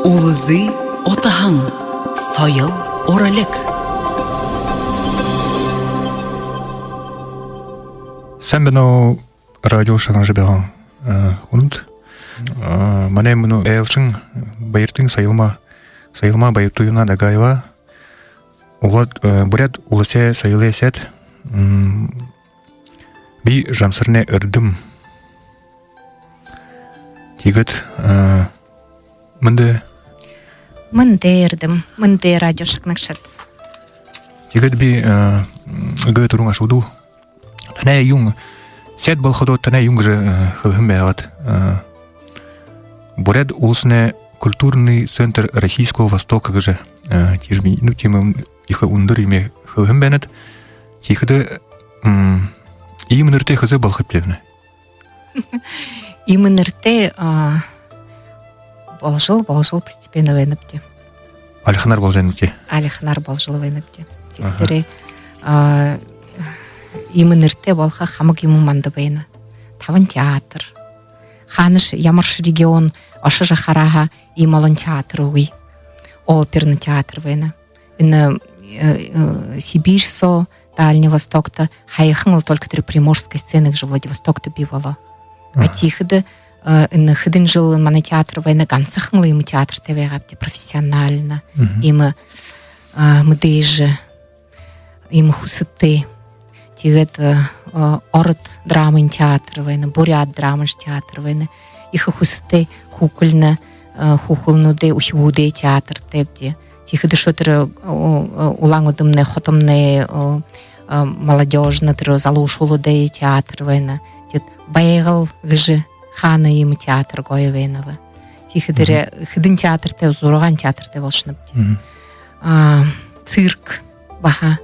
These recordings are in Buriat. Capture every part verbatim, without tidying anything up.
Үлзы утаһан. Соёл, уралиг. Сайн байна, радио шагнажа байгаа, э, хүндэтэ. Э, манай мүнөө айлшан Баяртын Соёлма, Соёлма Баяртуевна Дагаева. Улад, э, Буряад Уласай соёлой сайд, м, би Жамсарнай Эрдэм. Тиигээд, э, мэндэ. Мэндэ, Эрдэм, мэндэ, радио шагнагшад. Тиигээд би, э, м, эгээ түрүүн асуудал. Танай юун, сайд болоходоо танай юун гэжэ, э, хэлэһэн байгаат, э, Буряад Уласай культурный центр Российского Востока гэжэ, э, термин, ну, тиимэ ехэ үндэр юумэ хэлэһэн байнат. Тиихэдэ, м, иимэ нэрэтэй хэзээ болохобди? Иимэ нэрэтэй, а, боложол, боложол, постепенно байнабди. Алиханаар боложо байнабди. Алиханаар боложол байнабди. Аха. Тиихэдэрээ, а, иимэ нэрэтэй болохо хамаг юумэн манда байна. Табан театр. Хаанашье, ямаршье регион ошожо хараа һаа, иимэ олон театр үгы. Оперный театр байна. Энэ, э, э, Сибирь соо, Дальний Востокто һаяхан лэ только тэрэ Приморская сцена гэжэ Владивостокто бии болоо. А тиихэдэ, э, энэ хэдэн жэл манай театр байна, гансахан лэ иимэ театртай байгаабди, профессионально. Иимэ, э, мэдээжэ, иимэ хүсэтэй. Тиигээд, э, э, ород драмын театр байна, буряад драмын театр байна. Ехэ хүсэтэй, хүүхэлнэ, э, хүүхэлнүүдэй, үхибүүдэй театртайбди. Тиихэдэ үшөө тэрэ, э, э, Улаан-Үдэмнай, хотомнай, э, э, молодёжный тэрэ залуушуулдай театр байна. Тиигээд Байгал гэжэ хаана иимэ театр гоё байнаб. Тиихэдэрээ хэдэн театртай, зургаан театртай болошонобди. А, цирк баһа.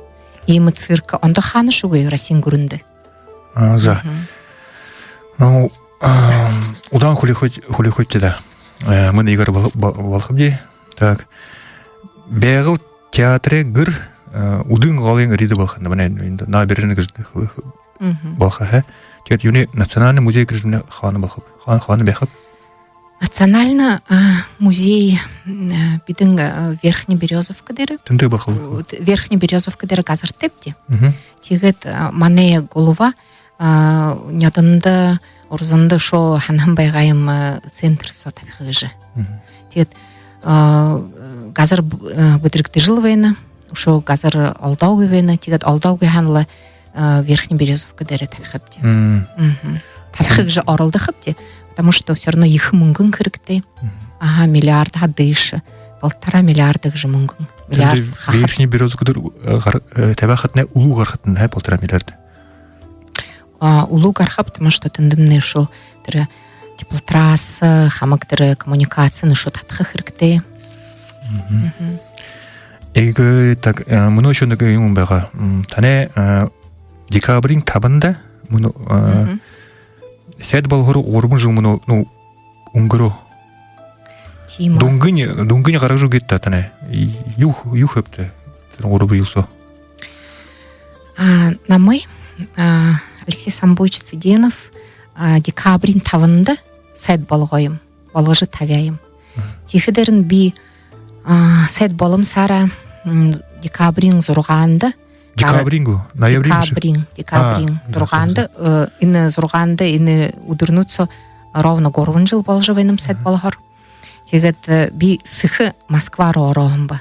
Иимэ цирк ондоо хаанашье үгы Россиин гүрэндэ. А, за. Ну, а, удаан хүлеэхэб-, хүлеэхэбди даа. Э, мүнөө иигээр бол-, бо-, болохобди. Так. Байгал театрай гэр, э, Үдын голой эрьедэ болохо. Манай эндэ Набережный гэжэ хэлэхэ болохо, хэ? Тиигээд юунэй национальный музей гэжэ хаана болохоб? Хаана, хаана байхаб? Национальный, а, музей, м, а, бидэн, а, Верхняя Берёзовка дээрэ. Тэндэ болохоб. Верхняя Берёзовка дээрэ газартайбди. Тиигээд, а, манай голова, а, нёдондо, урзанда үшөө һанаһан байгаа юм, а, центр соо табиха гэжэ. Тиигээд, а, газар б-, а, бэдэрэгдэжэл байна. Үшөө газар олдоогүй байна. Тиигээд олдоогүй һаань лэ, а, Верхняя Берёзовка дээрэ табихабди. Табиха гэжэ оролдохобди. Потому что всё равно ехэ мүнгэн хэрэгтэй. Аха, миллиардһаа дээшэ. Полтора миллиарда гэжэ мүнгэн. Миллиард хахад. Верхняя Берёзовка дээрэ, э, гар-, э, табяхадань үлүү гарахадань, хэ, полтора миллиард. А, үлүү гарахаб, потому что тэндэмнай үшөө тэрэ теплотрасса, хамаг тэрэ коммуникацинь үшөө татаха хэрэгтэй. Эгээ, так, э, мүнөө үшөө нэгэ юумэн байгаа. М, танай, э, декабриин табанда мүнөө, э, сайд болохоороо гурбан жэл мүнөө, ну, үнгэрөө. Тиимэ. Дүнгынь, дүнгынь гаргажа үгыт даа танай. Юу, юу хэбта тэрэ гурбан жэл соо? А, намайе, а, Алексей Самбуевич Цыденов, а, декабриин табанда сайд болгоо юм. Болгожо табяа юм. Тиихэдэрынь би, а, сайд болоһон саараа, м, декабриин зургаанда. Декабриин гү? Ноябриин гү? Декабриин, декабриин. А, зургаанда, э, энэ зургаанда, энэ үдэрнүүд соо ровно гурбан жэл боложо байна юм сайд болохоор. Тиигээд, э, би сэхэ Москва руу ороо һэм бэ.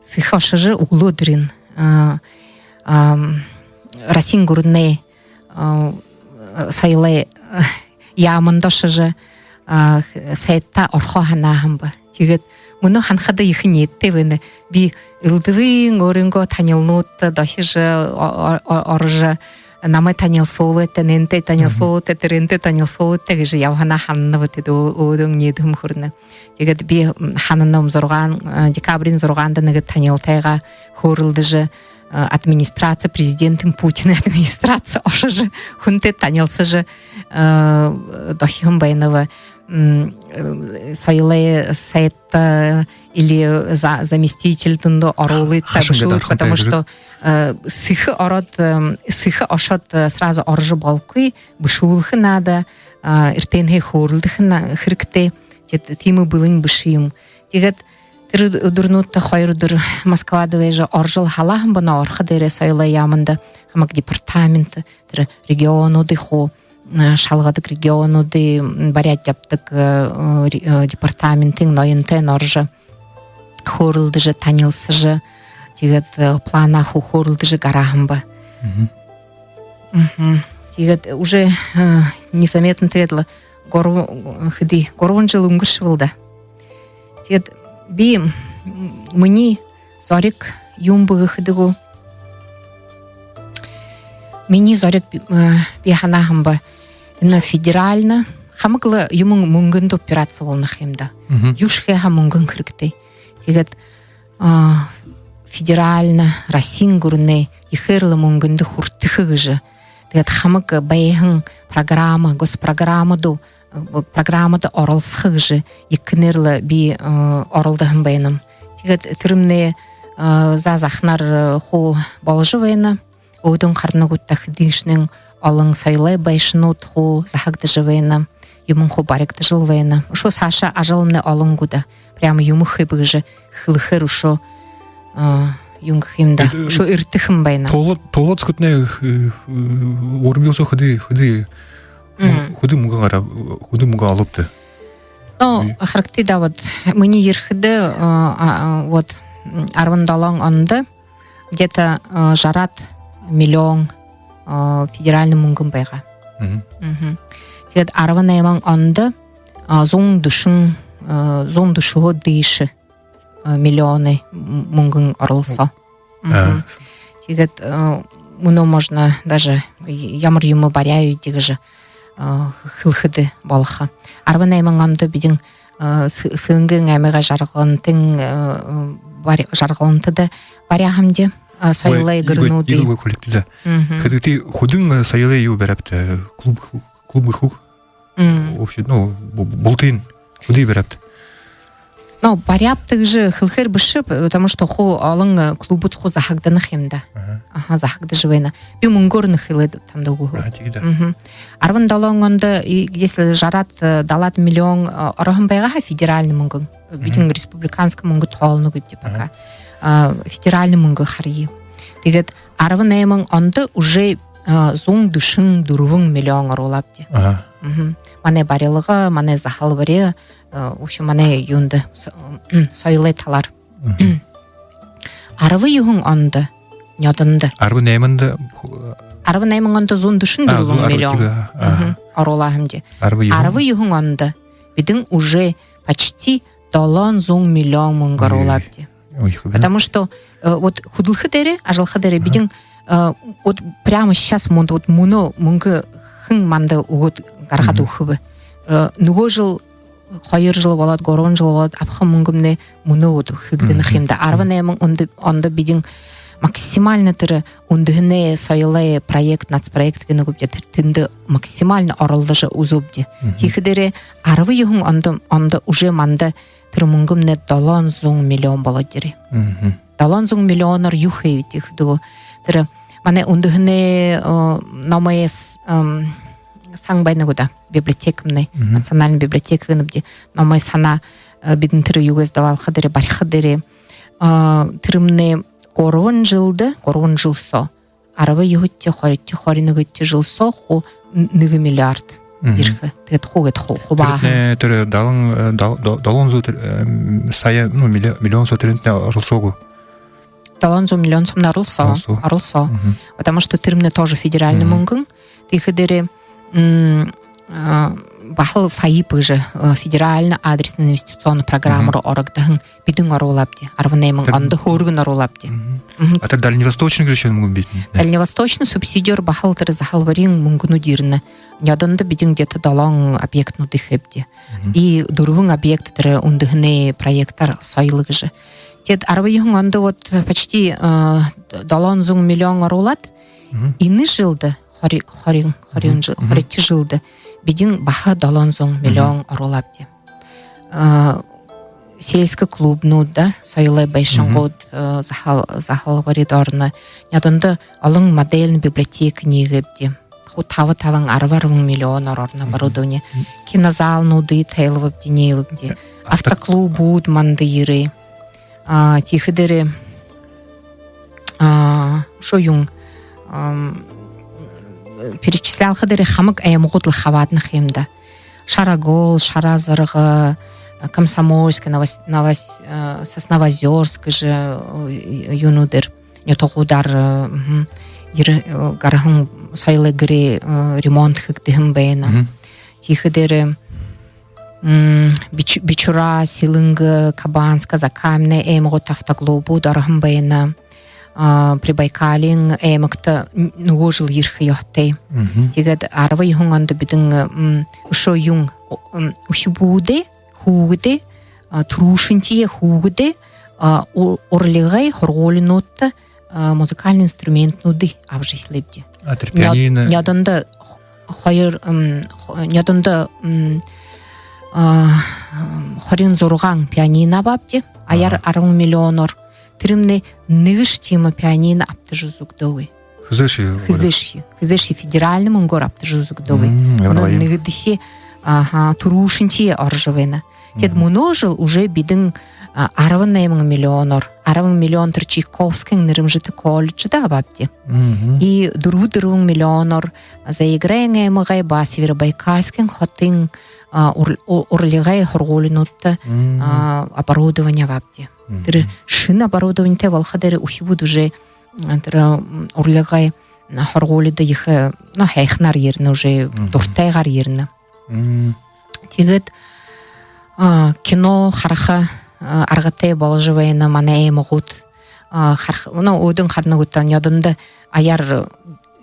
Сэхэ ошожо, үглөөдэрынь, а, ам, Россиин гүрэнэй, а, соёлой, а, яаманда ошожо, а, сайдтаа орохо һанаа һэм бэ. Тиигээд мүнөө һанахада ехэ энеэдэтэй байна. Би элдэбын өөрынгөө танилнуудта дохижо, о-, о-, о-, орожо, намайе танилсуулыт даа, энээнтэй танилсуулыт даа, тэрэнтэй танилсуулыт даа гэжэ ябаһанаа һананаб, тиигээд өө-, өөдөө энеэдэхэм хүрэнэ. Тиигээд би, м, һананаб, зургаан, э, декабриин зургаанда нэгэ танилтайгаа хөөрэлдэжэ, э, администраци, президентын Путинай администраци ошожо, хүнтэй танилсажа, э, дохиһон байнаб, м, э, соёлой сайдта или за-, заместитель дундаа оруулыт даа, бэшүүлыт, потому что, э, сэхэ ороод, э, сэхэ ошоод, э, сразу орожо болохогүй, бэшүүлхэ надо, а, эртэнһээ хөөрэлдэхэ на-, хэрэгтэй. Тиигээд тиимэ бэлэн бэшэ юм. Тиигээд тэрэ үдэрнүүдтэ хоёр үдэр Москвада байжа орожол һалаа һэм байна, орохо дээрээ соёлой яаманда хамаг департамент, тэрэ регионуудые хуу шалгадаг, регионуудые баряад ябадаг департаментын ноёнтойнь орожо, хөөрэлдэжэ, танилсажа, тиигээд планаа хуу хөөрэлдэжэ гараа һэм бэ. Тиигээд уже незаметно тиигээд лэ гурбан, хэды, гурбан жэл үнгэршэбэл даа. Тиигээд би, минии зориг юун бэ гэхэдэ гү, минии зориг, би һанаа һэм бэ, энэ федеральна, хамаг лэ юумэн мүнгэндэ упираться болоно ха юм даа. Юушье хэхэ һаа, мүнгэн хэрэгтэй. Тиигээд федеральна, Россиин гүрэнэй ехээр лэ мүнгэндэ хүртэхэ гэжэ, тиигээд хамаг байһан программа, госпрограммада, программада оролсохо гэжэ ехэнээр лэ би оролдоһон байнам. Тиигээд тэрэмнай заа заханаар хуу боложо байна. Өөдэнь харанагүйт даа, хэдышье олон соёлой байшангууд хуу заһагдажа байна, юумэн хуу баригдажал байна. Үшөө саашаа ажалнай олон гү даа. Прямо юумэ хээб гэжэ хэлэхээр үшөө, юун гэхэ юм даа, үшөө эртэхэн байна. Туулаад, туулаад сэгнэхэ, үрбилсөө хэды, хэды, хэды мүнгэн гараа, хэды мүнгэн олообта? Но харагты даа, вот минии ерэхэдэ, вот арбан долоон ондо где-то жараад миллион федеральна мүнгэн байгаа. Тиигээд арбан найман ондо зуун дүшэн, зуун дүшэнһөө дээшэ миллионой мүнгэн оролсоо. Тиигээд мүнөө можно даже ямар юумэ баряабди гэжэ хэлэхэдэ болохо. Арбан найман ондо бидэ Сэ-, Сэгнэн аймагай Жаргалантын, бари-, Жаргалантада баряа һэмди соёлой гэрнүүдые. Иигээд, иигээд хэлэгты даа. Хэдытэй, хэдэн соёлой юу баряабта, клуб, клуб гэхэ гү? Вообще, ну, бу-, бултыень хэды баряабта? Но баряабта гэжэ хэлэхээр бэшэ, потому что хуу олон клубууд хуу заһагдана ха юм даа. Аха, заһагдажа байна. Би мүнгөөрнь хэлээд танда үгэхэ. Аха, тиигээ даа. Арбан долоон ондо, если жараад, далаад миллион ороһон байгаа һаа федеральна мүнгэн. Бидэ республиканска мүнгэ тоолоногүйбди пока. Федеральна мүнгэ харая. Тиигээд арбан найман ондо уже зуун дүшэн дүрбэн миллион оруулаабди. Манай барилга, манай заһалбари, в общем, манай юундэ, соёлой талаар. Арбан юһэн ондо, нёдондо. Арбан найманда? Арбан найман ондо зуун дүшэн дүрбэн миллион оруулаа һэмди. Арбан юһэн ондо бидэ уже почти долоон зуун миллион мүнгэ оруулаабди. Потому что вот хүдэлхэ дээрээ, ажаллаха дээрээ бидэ вот прямо сейчас мүн-, вот мүнөө мүнгэ хэн манда үгөөд гаргаад үгэхэб. Нүгөө жэл, хоёр жэл болоод, гурбан жэл болоод абаха мүнгэмнай мүнөө вот хэгдэнэ ха юм даа. Арбан найман ондо, ондо бидэ максимально тэрэ үндэһэнэй соёлой проект, нацпроект гэнэ гүбди, тэндэ максимально оролдожо үзөөбди. Тиихэдээрээ арбан юһэн ондо, ондо уже манда тэрэ мүнгэмнай долоон зуун миллион болоод ерээ. Долоон зуун миллионоор юу хээбди гэхэдэ гү, тэрэ манай үндэһэнэй номой сан байна гү даа, библиотекамнай, национальна библиотека гэнэбди, номой санаа, бидэ тэрэ юугээ сдавалха дээрээ, бариха дээрээ, тэрэмнай гурбан жэлдэ, гурбан жэл соо, арбан юһэдэхи, хоридохи, хорин нэгэдэхи жэл соо хуу нэгэ миллиард ерэхэ. Тиигээд хуу гээд хуу, хуу бааһан. Тэрэ далан, дол-, дол-, долоон зуун тэрэ сая, ну, миллион, миллион соо тэрэнтнай оролсоо гү? Долоон зуун миллион соомнай оролсоо. Оролсоо. Потому что тэрэмнай тоже федеральна мүнгэн. Тиихэдээрээ баһал ФАИП гэжэ, федеральна адресна инвестиционна программа руу орогдоһон, бидэ оруулаабди. Арбан найман ондо хөөргэн оруулаабди. А тэрэ дальневосточна гэжэ юумэн бии? Дальневосточна субсидиор баһал тэрэ заһалбариин мүнгэнүүд ерэнэ. Нёдондо бидэ где-то долоон объектнуудые хээбди. И дүрбэн объект тэрэ үндэһэнэй проектаар соёл гэжэ. Тиигээд арбан юһэн ондо вот почти долоон зуун миллион оруулаад, энэ жэлдэ, хори-, хорин, хорин жэл, хоридохи жэлдэ бидэ баһа долоон зуун миллион оруулаабди. Сельскэ клубнууд даа, соёлой байшангууд, заһал-, заһалбари доронь, нёдондо олон модельна библиотека нээгээбди. Хуу таба, табан, арбан, арбан миллионоор орно оборудовани. Кинозалнуудые тайлбабди, нээгээбди. автоклубууд манда ерээ. А, тиихэдээрээ, а, үшөө юун, ам, перечислялхадаараа хамаг аймагууд лэ хабаадаһан юм даа. Шарагол, Шаразарга, Комсомольск, Новос-, Новос-, э, Сосновоозёрск гэжэ, э, юунүүдээр, нютагуудаар, э, мгм, ер-, э, гараһан соёлой гэрэй, э, ремонт хэгдэһэн байна. Мгм. Тиихэдээрээ, м, Бич-, Бичура, Сэлэнгэ, Кабанск, Закаменскэ аймагуудта автоклубууд ороһон байна. А, Прибайкалиин аймагта н-, нүгөө жэл ерэхэ ёһотой. Мгм. Тиигээд арбан юһэн ондо бидэ, м, үшөө юун, о-, м, үхибүүдэй, хүүгэдэй, а, түрүүшынхиеэ хүүгэдэй, а, у-, урлигай һургуулинуудта, а, музыкальна инструментнүүдые абажа эхилээбди. А, тэрэ нё-, пианино. Нёдондо х-, хоёр, м, х-, нёдондо, м, а, м, хорин зургаан пианино абаабди. Аяар, ага, арбан миллионоор. Тэрэмнай нэгэшье тиимэ пианино абтажа үзэгдөөгүй. Хэзээшье. Хэзээшье. Хэзээшье федеральна мүнгөөр абтажа үзэгдөөгүй. М, ямар мүнөө гоё юм. Нэгэдэхи, аха, түрүүшынхиеэ орожо байна. Тиигээд, мгм, мүнөө жэл уже бидэ, а, арбан найман миллионоор, арбан миллион тэрэ Чайковскиин нэрэмжэтэ колледждо абаабди. Мгм. И дүрбэ-дүрбэн миллионоор Заиграйн аймагай ба Северобайкальскын хотын, а, ур-, у-, урлигай һургуулинуудта, мгм, а, оборудовани абаабди. Мгм. Тэрэ шэнэ оборудованитай болоходоо үхибүүд уже, а, тэрэ, м, урлигай, м, һургуулида ехэ, ну, һайханаар ерэнэ, уже, мгм, дуратайгаар ерэнэ. Мм. Тиигээд, а, кино хараха, а, аргатай боложо байна манай аймагууд. А, хараха, ну, өөдэнь харанагүйт даа, нёдондо аяар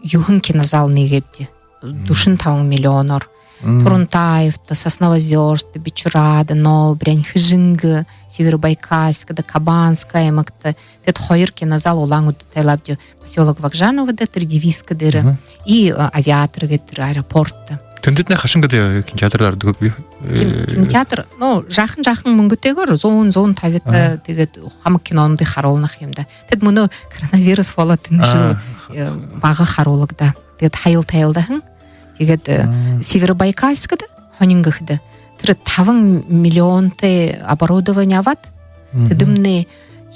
юһэн кинозал нээгээбди. Мм. Дүшэн табан миллионоор. Мм. Турунтаевта, Сосновоозёрскта, Бичурада, Новая Брянь, Хэжэнгэ, Северобайкальскда, Кабанска аймагта. Тиигээд хоёр кинозал Улаан-Үдэдэ тайлаабди, посёлок Вагжановада, тэрэ Дивиска дээрэ. Мгм. И, а, Авиатор гээд тэрэ аэропортто. Тэндэтнай хайшан гээд кинотеатр аргагүй? Кин-, э, кинотеатр, ну, жаахан-жаахан мүнгэтэйгөөр, зуун, зуун табитай, ага, тиигээд хамаг кинонуудые харуулна юм даа. Тиигээд мүнөө коронавирус болоод энэ жэл, а, э, бага харуулагдаа. Тиигээд һаял тайлдаһан. Тиигээд, э, мм, Северобайкальскда, һонин гэхэдэ, тэрэ табан миллионтой оборудовани абаад, мгм, тэдэмнай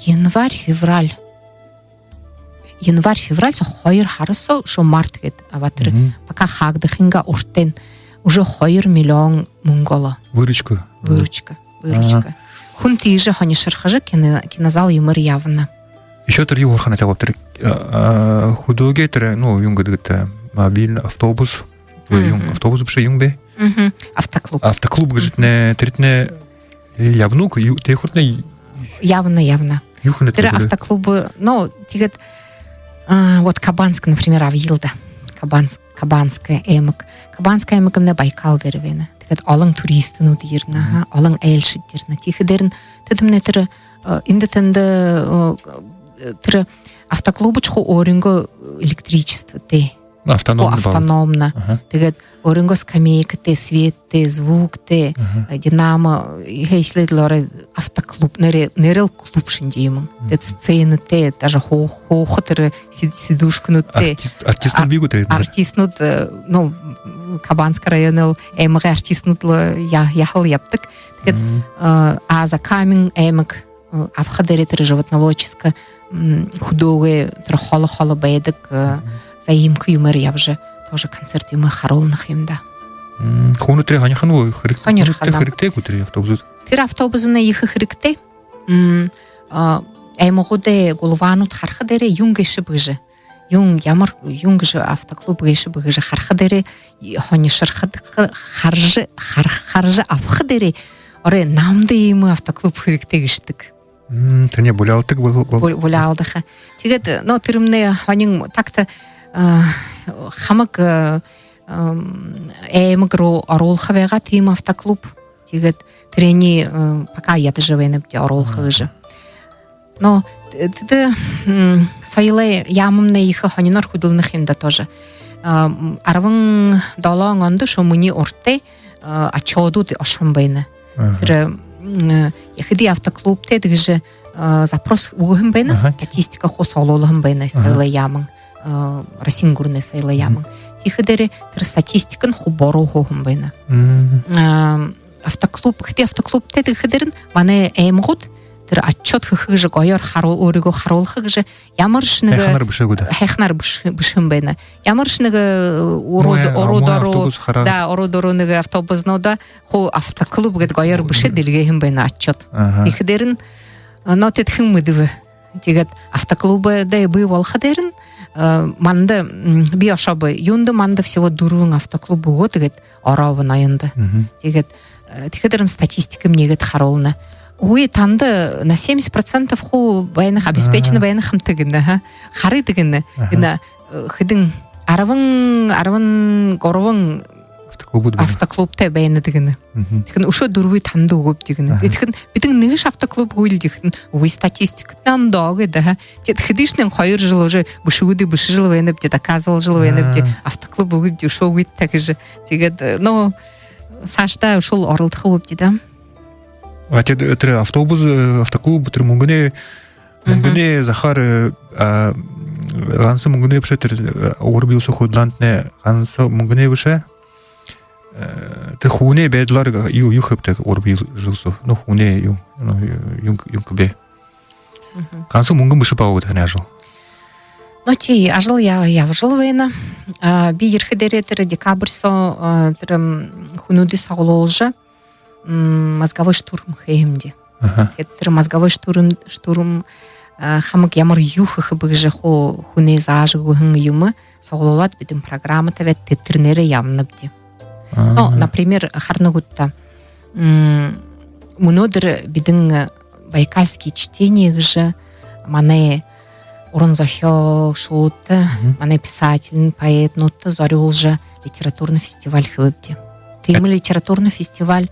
январь, февраль, январь, февраль соо хоёр һара соо, шо март гээд абаад, тэрэ, мгм, пока хаагдахынгаа урдань уже хоёр миллион мүнгэ олоо. Выручка. Выручка. Выручка. Ага. Хүн тиижэ һонишорхожо кино-, кинозал юумээр ябана. Ещё тэрэ юу һурахань һанаад байнаб, тэрэ, а, а, хүдөөгэй тэрэ, ну, юун гэдэг, тэрэ мобильный автобус. Ой, юун, мгм, автобус бэшэ, юун бэ? Мгм. Автоклуб. Автоклуб гэжэ, мгм, тэрэтнай, тэрэтнай, э, ябана гү, ю-, тэрэ хүрэтнай? Ябана, ябана. Юу хэнэ тэрэ, тэрэ автоклуб, ну, тиигээд, а, вот Кабанск, например, абая л даа. Кабанск, Кабанска аймаг. Кабанска аймагнай Байкал дээрэ байна. Тиигээд олон туристнууд ерэнэ, мгм, аха, олон айлшад ерэнэ. Тиихэдээрнь тэдэмнай тэрэ, э, эндэ тэндэ, э, тэрэ автоклубшье хуу өөрынгөө электричествотэй. Ну, автономно. Хуу автономно. Аха. Тиигээд өөрынгөө скамейкатай, светтэй, звуктэй, аха, э, динамо, хэшээлдэл орой автоклуб, нэрэ-, нэрэл клуб шэнги юм. Мгм. Тиигээд сценатай, даже хуу-, хууха тэрэ си-, сидушкануудтай. Артист-, артистнууд, ар-, бии гү тэрэ? Артистнууд, э, ну, Кабанска районай аймагай артистнууд лэ я-, яһала ябадаг. Тиигээд, мгм, э, а Закаменскын аймаг, э, абахадаараа тэрэ животноводческэ, м, хүдөөгэй тэрэ холо-холо байдаг, э, мгм, заимка юумээр ябажа, тоже концерт юумэ харуулна юм даа. М, хүнүүд тэрэ һонирхоно гү, хэрэг-, һонирхоно. Хүнүүдтэ хэрэгтэй гү тэрэ автобусууд? Тэрэ автобусынь ехэ хэрэгтэй. М, а, аймагуудай гулваанууд харахадаараа юун гээшэб гэжэ, юун, ямар, юун гэжэ автоклуб гээшэб гэжэ харахадаараа, и, һонишорхо-, ха-, хаража, хар-, хаража абахадаараа, орой намда иимэ автоклуб хэрэгтэй гээшэдэг. М, тэрэниие булялдаг бол-, бол-, бу-, булялдаха. Тиигээд, но, тэрэмнай һонин так-то, а, хамаг, а, ам, аймаг руу оруулха байгаа тиимэ автоклуб. Тиигээд тэрэниие, э, пока ядажа байнабди оруулха гэжэ. Но, т-, тэдэ, м, соёлой яамамнай ехэ һониноор хүдэлнэ юм даа тоже. А, м, арбан долоон ондо шо минии урда, а, отчётууд ошоһон байна. Аха. Тэрэ, м, э, хэды автоклубтай гэжэ, а, запрос үгэһэн байна. Аха. Статистика хуу суглуулһан байна. Аха. Соёлой яаман, а, Россиин гүрэнэй соёлой яаман. Мгм. Тиихэдээрээ тэрэ статистикань хуу буруу һууһан байна. Мгм. А, автоклуб, хэды автоклубтай гэхэдэрнь манай аймагууд тэрэ отчёт хэхэ гэжэ, гоёор харуул-, өөрыгөө харуулха гэжэ ямаршье нэгэ һайханаар бэшээгүйдэ. Һайханаар бэш-, бэшэһэн байна. Ямаршье нэгэ, э, уруу, Муу, э, уруу муу доруу, автобус хараа. Да, уруу доруу нэгэ автобуснуудаа хуу автоклуб гээд гоёор бэшээд эльгээһэн байна отчёт. Аха. Тиихэдэрнь, э, но тэдэ хэн мэдэбэ. Тиигээд автоклуб даа бии болоходорнь, э, манда, м, би ошооб, юундэ манда всего дүрбэн автоклуб үгөөд, тиигээд орооб ноёндо. Мгм. Тиигээд, э, тиихэдэрнь статистикамнай иигээд харуулна. Үгы, танда на семьдесят процентов хуу байна, обеспечено Аха. байна хамта гэнэ, ха. Харыт гэнэ. Аха. Гэнэ, э, хэдэн, арбан, арбан гурбан Автоклубууд байна. автоклубтай байна гэнэ. Мгм. Тиихэдэнь үшөө дүрбые танда үгөөбди гэнэ. Аха. Тиихэдэнь бидэн нэгэшье автоклуб үгыл гэхэдэнь, үгы, статистикатнай ондоо гээд, аха. Тиигээд хэдышье хоёр жэл уже бэшэгүүдые бэшэжэл байнабди, доказывалжал байнабди, Аа. автоклуб үгыбди, үшөөгүйт гэжэ. Тиигээд, э, но, саашадаа үшөөл оролдохо үгыбди даа. А тиигээд тэрэ автобус, э, автоклуб, тэрэ мүнгэнэй, Мгм. мүнгэнэй захаар, э, а, ганса мүнгэнэй бэшэ, тэрэ, э, урбы юусо худалдаанайтнай ганса мүнгэнэй бэшэ. Э, тэрэ хүнэй байдалаар юу, юу хэбта урбы жэл соо. Ну, хүнэй юу, ну, юун, юун хэбэ. Мгм. Ганса мүнгэн бэшэ баһа гү танай ажал? Но, тии, ажал я-, ябажал байна. А, би ерэхэдээ тэрэ декабрь соо, а, тэрэ, м, хүнүүдые суглуулжа, м, мозговой штурм хэһэмди. Аха. Тиигээд тэрэ мозговой штурм, штурм, а, хамаг ямар юу хэхэб гэжэ хуу хүнэй заажа үгэһэн юумэ суглуулаад, бидэн программа табяад, тэрэнээрээ ябанабди. Но, Аха. например, харана гүт даа, м, мүнөөдэр бидэн Байкальские чтения гэжэ манай уран зохёолшодто, Мгм. манай писательнүүд, поэтнуудта зорюулжа литературный фестиваль хэбэбди. Тиимэ Эд- литературный фестиваль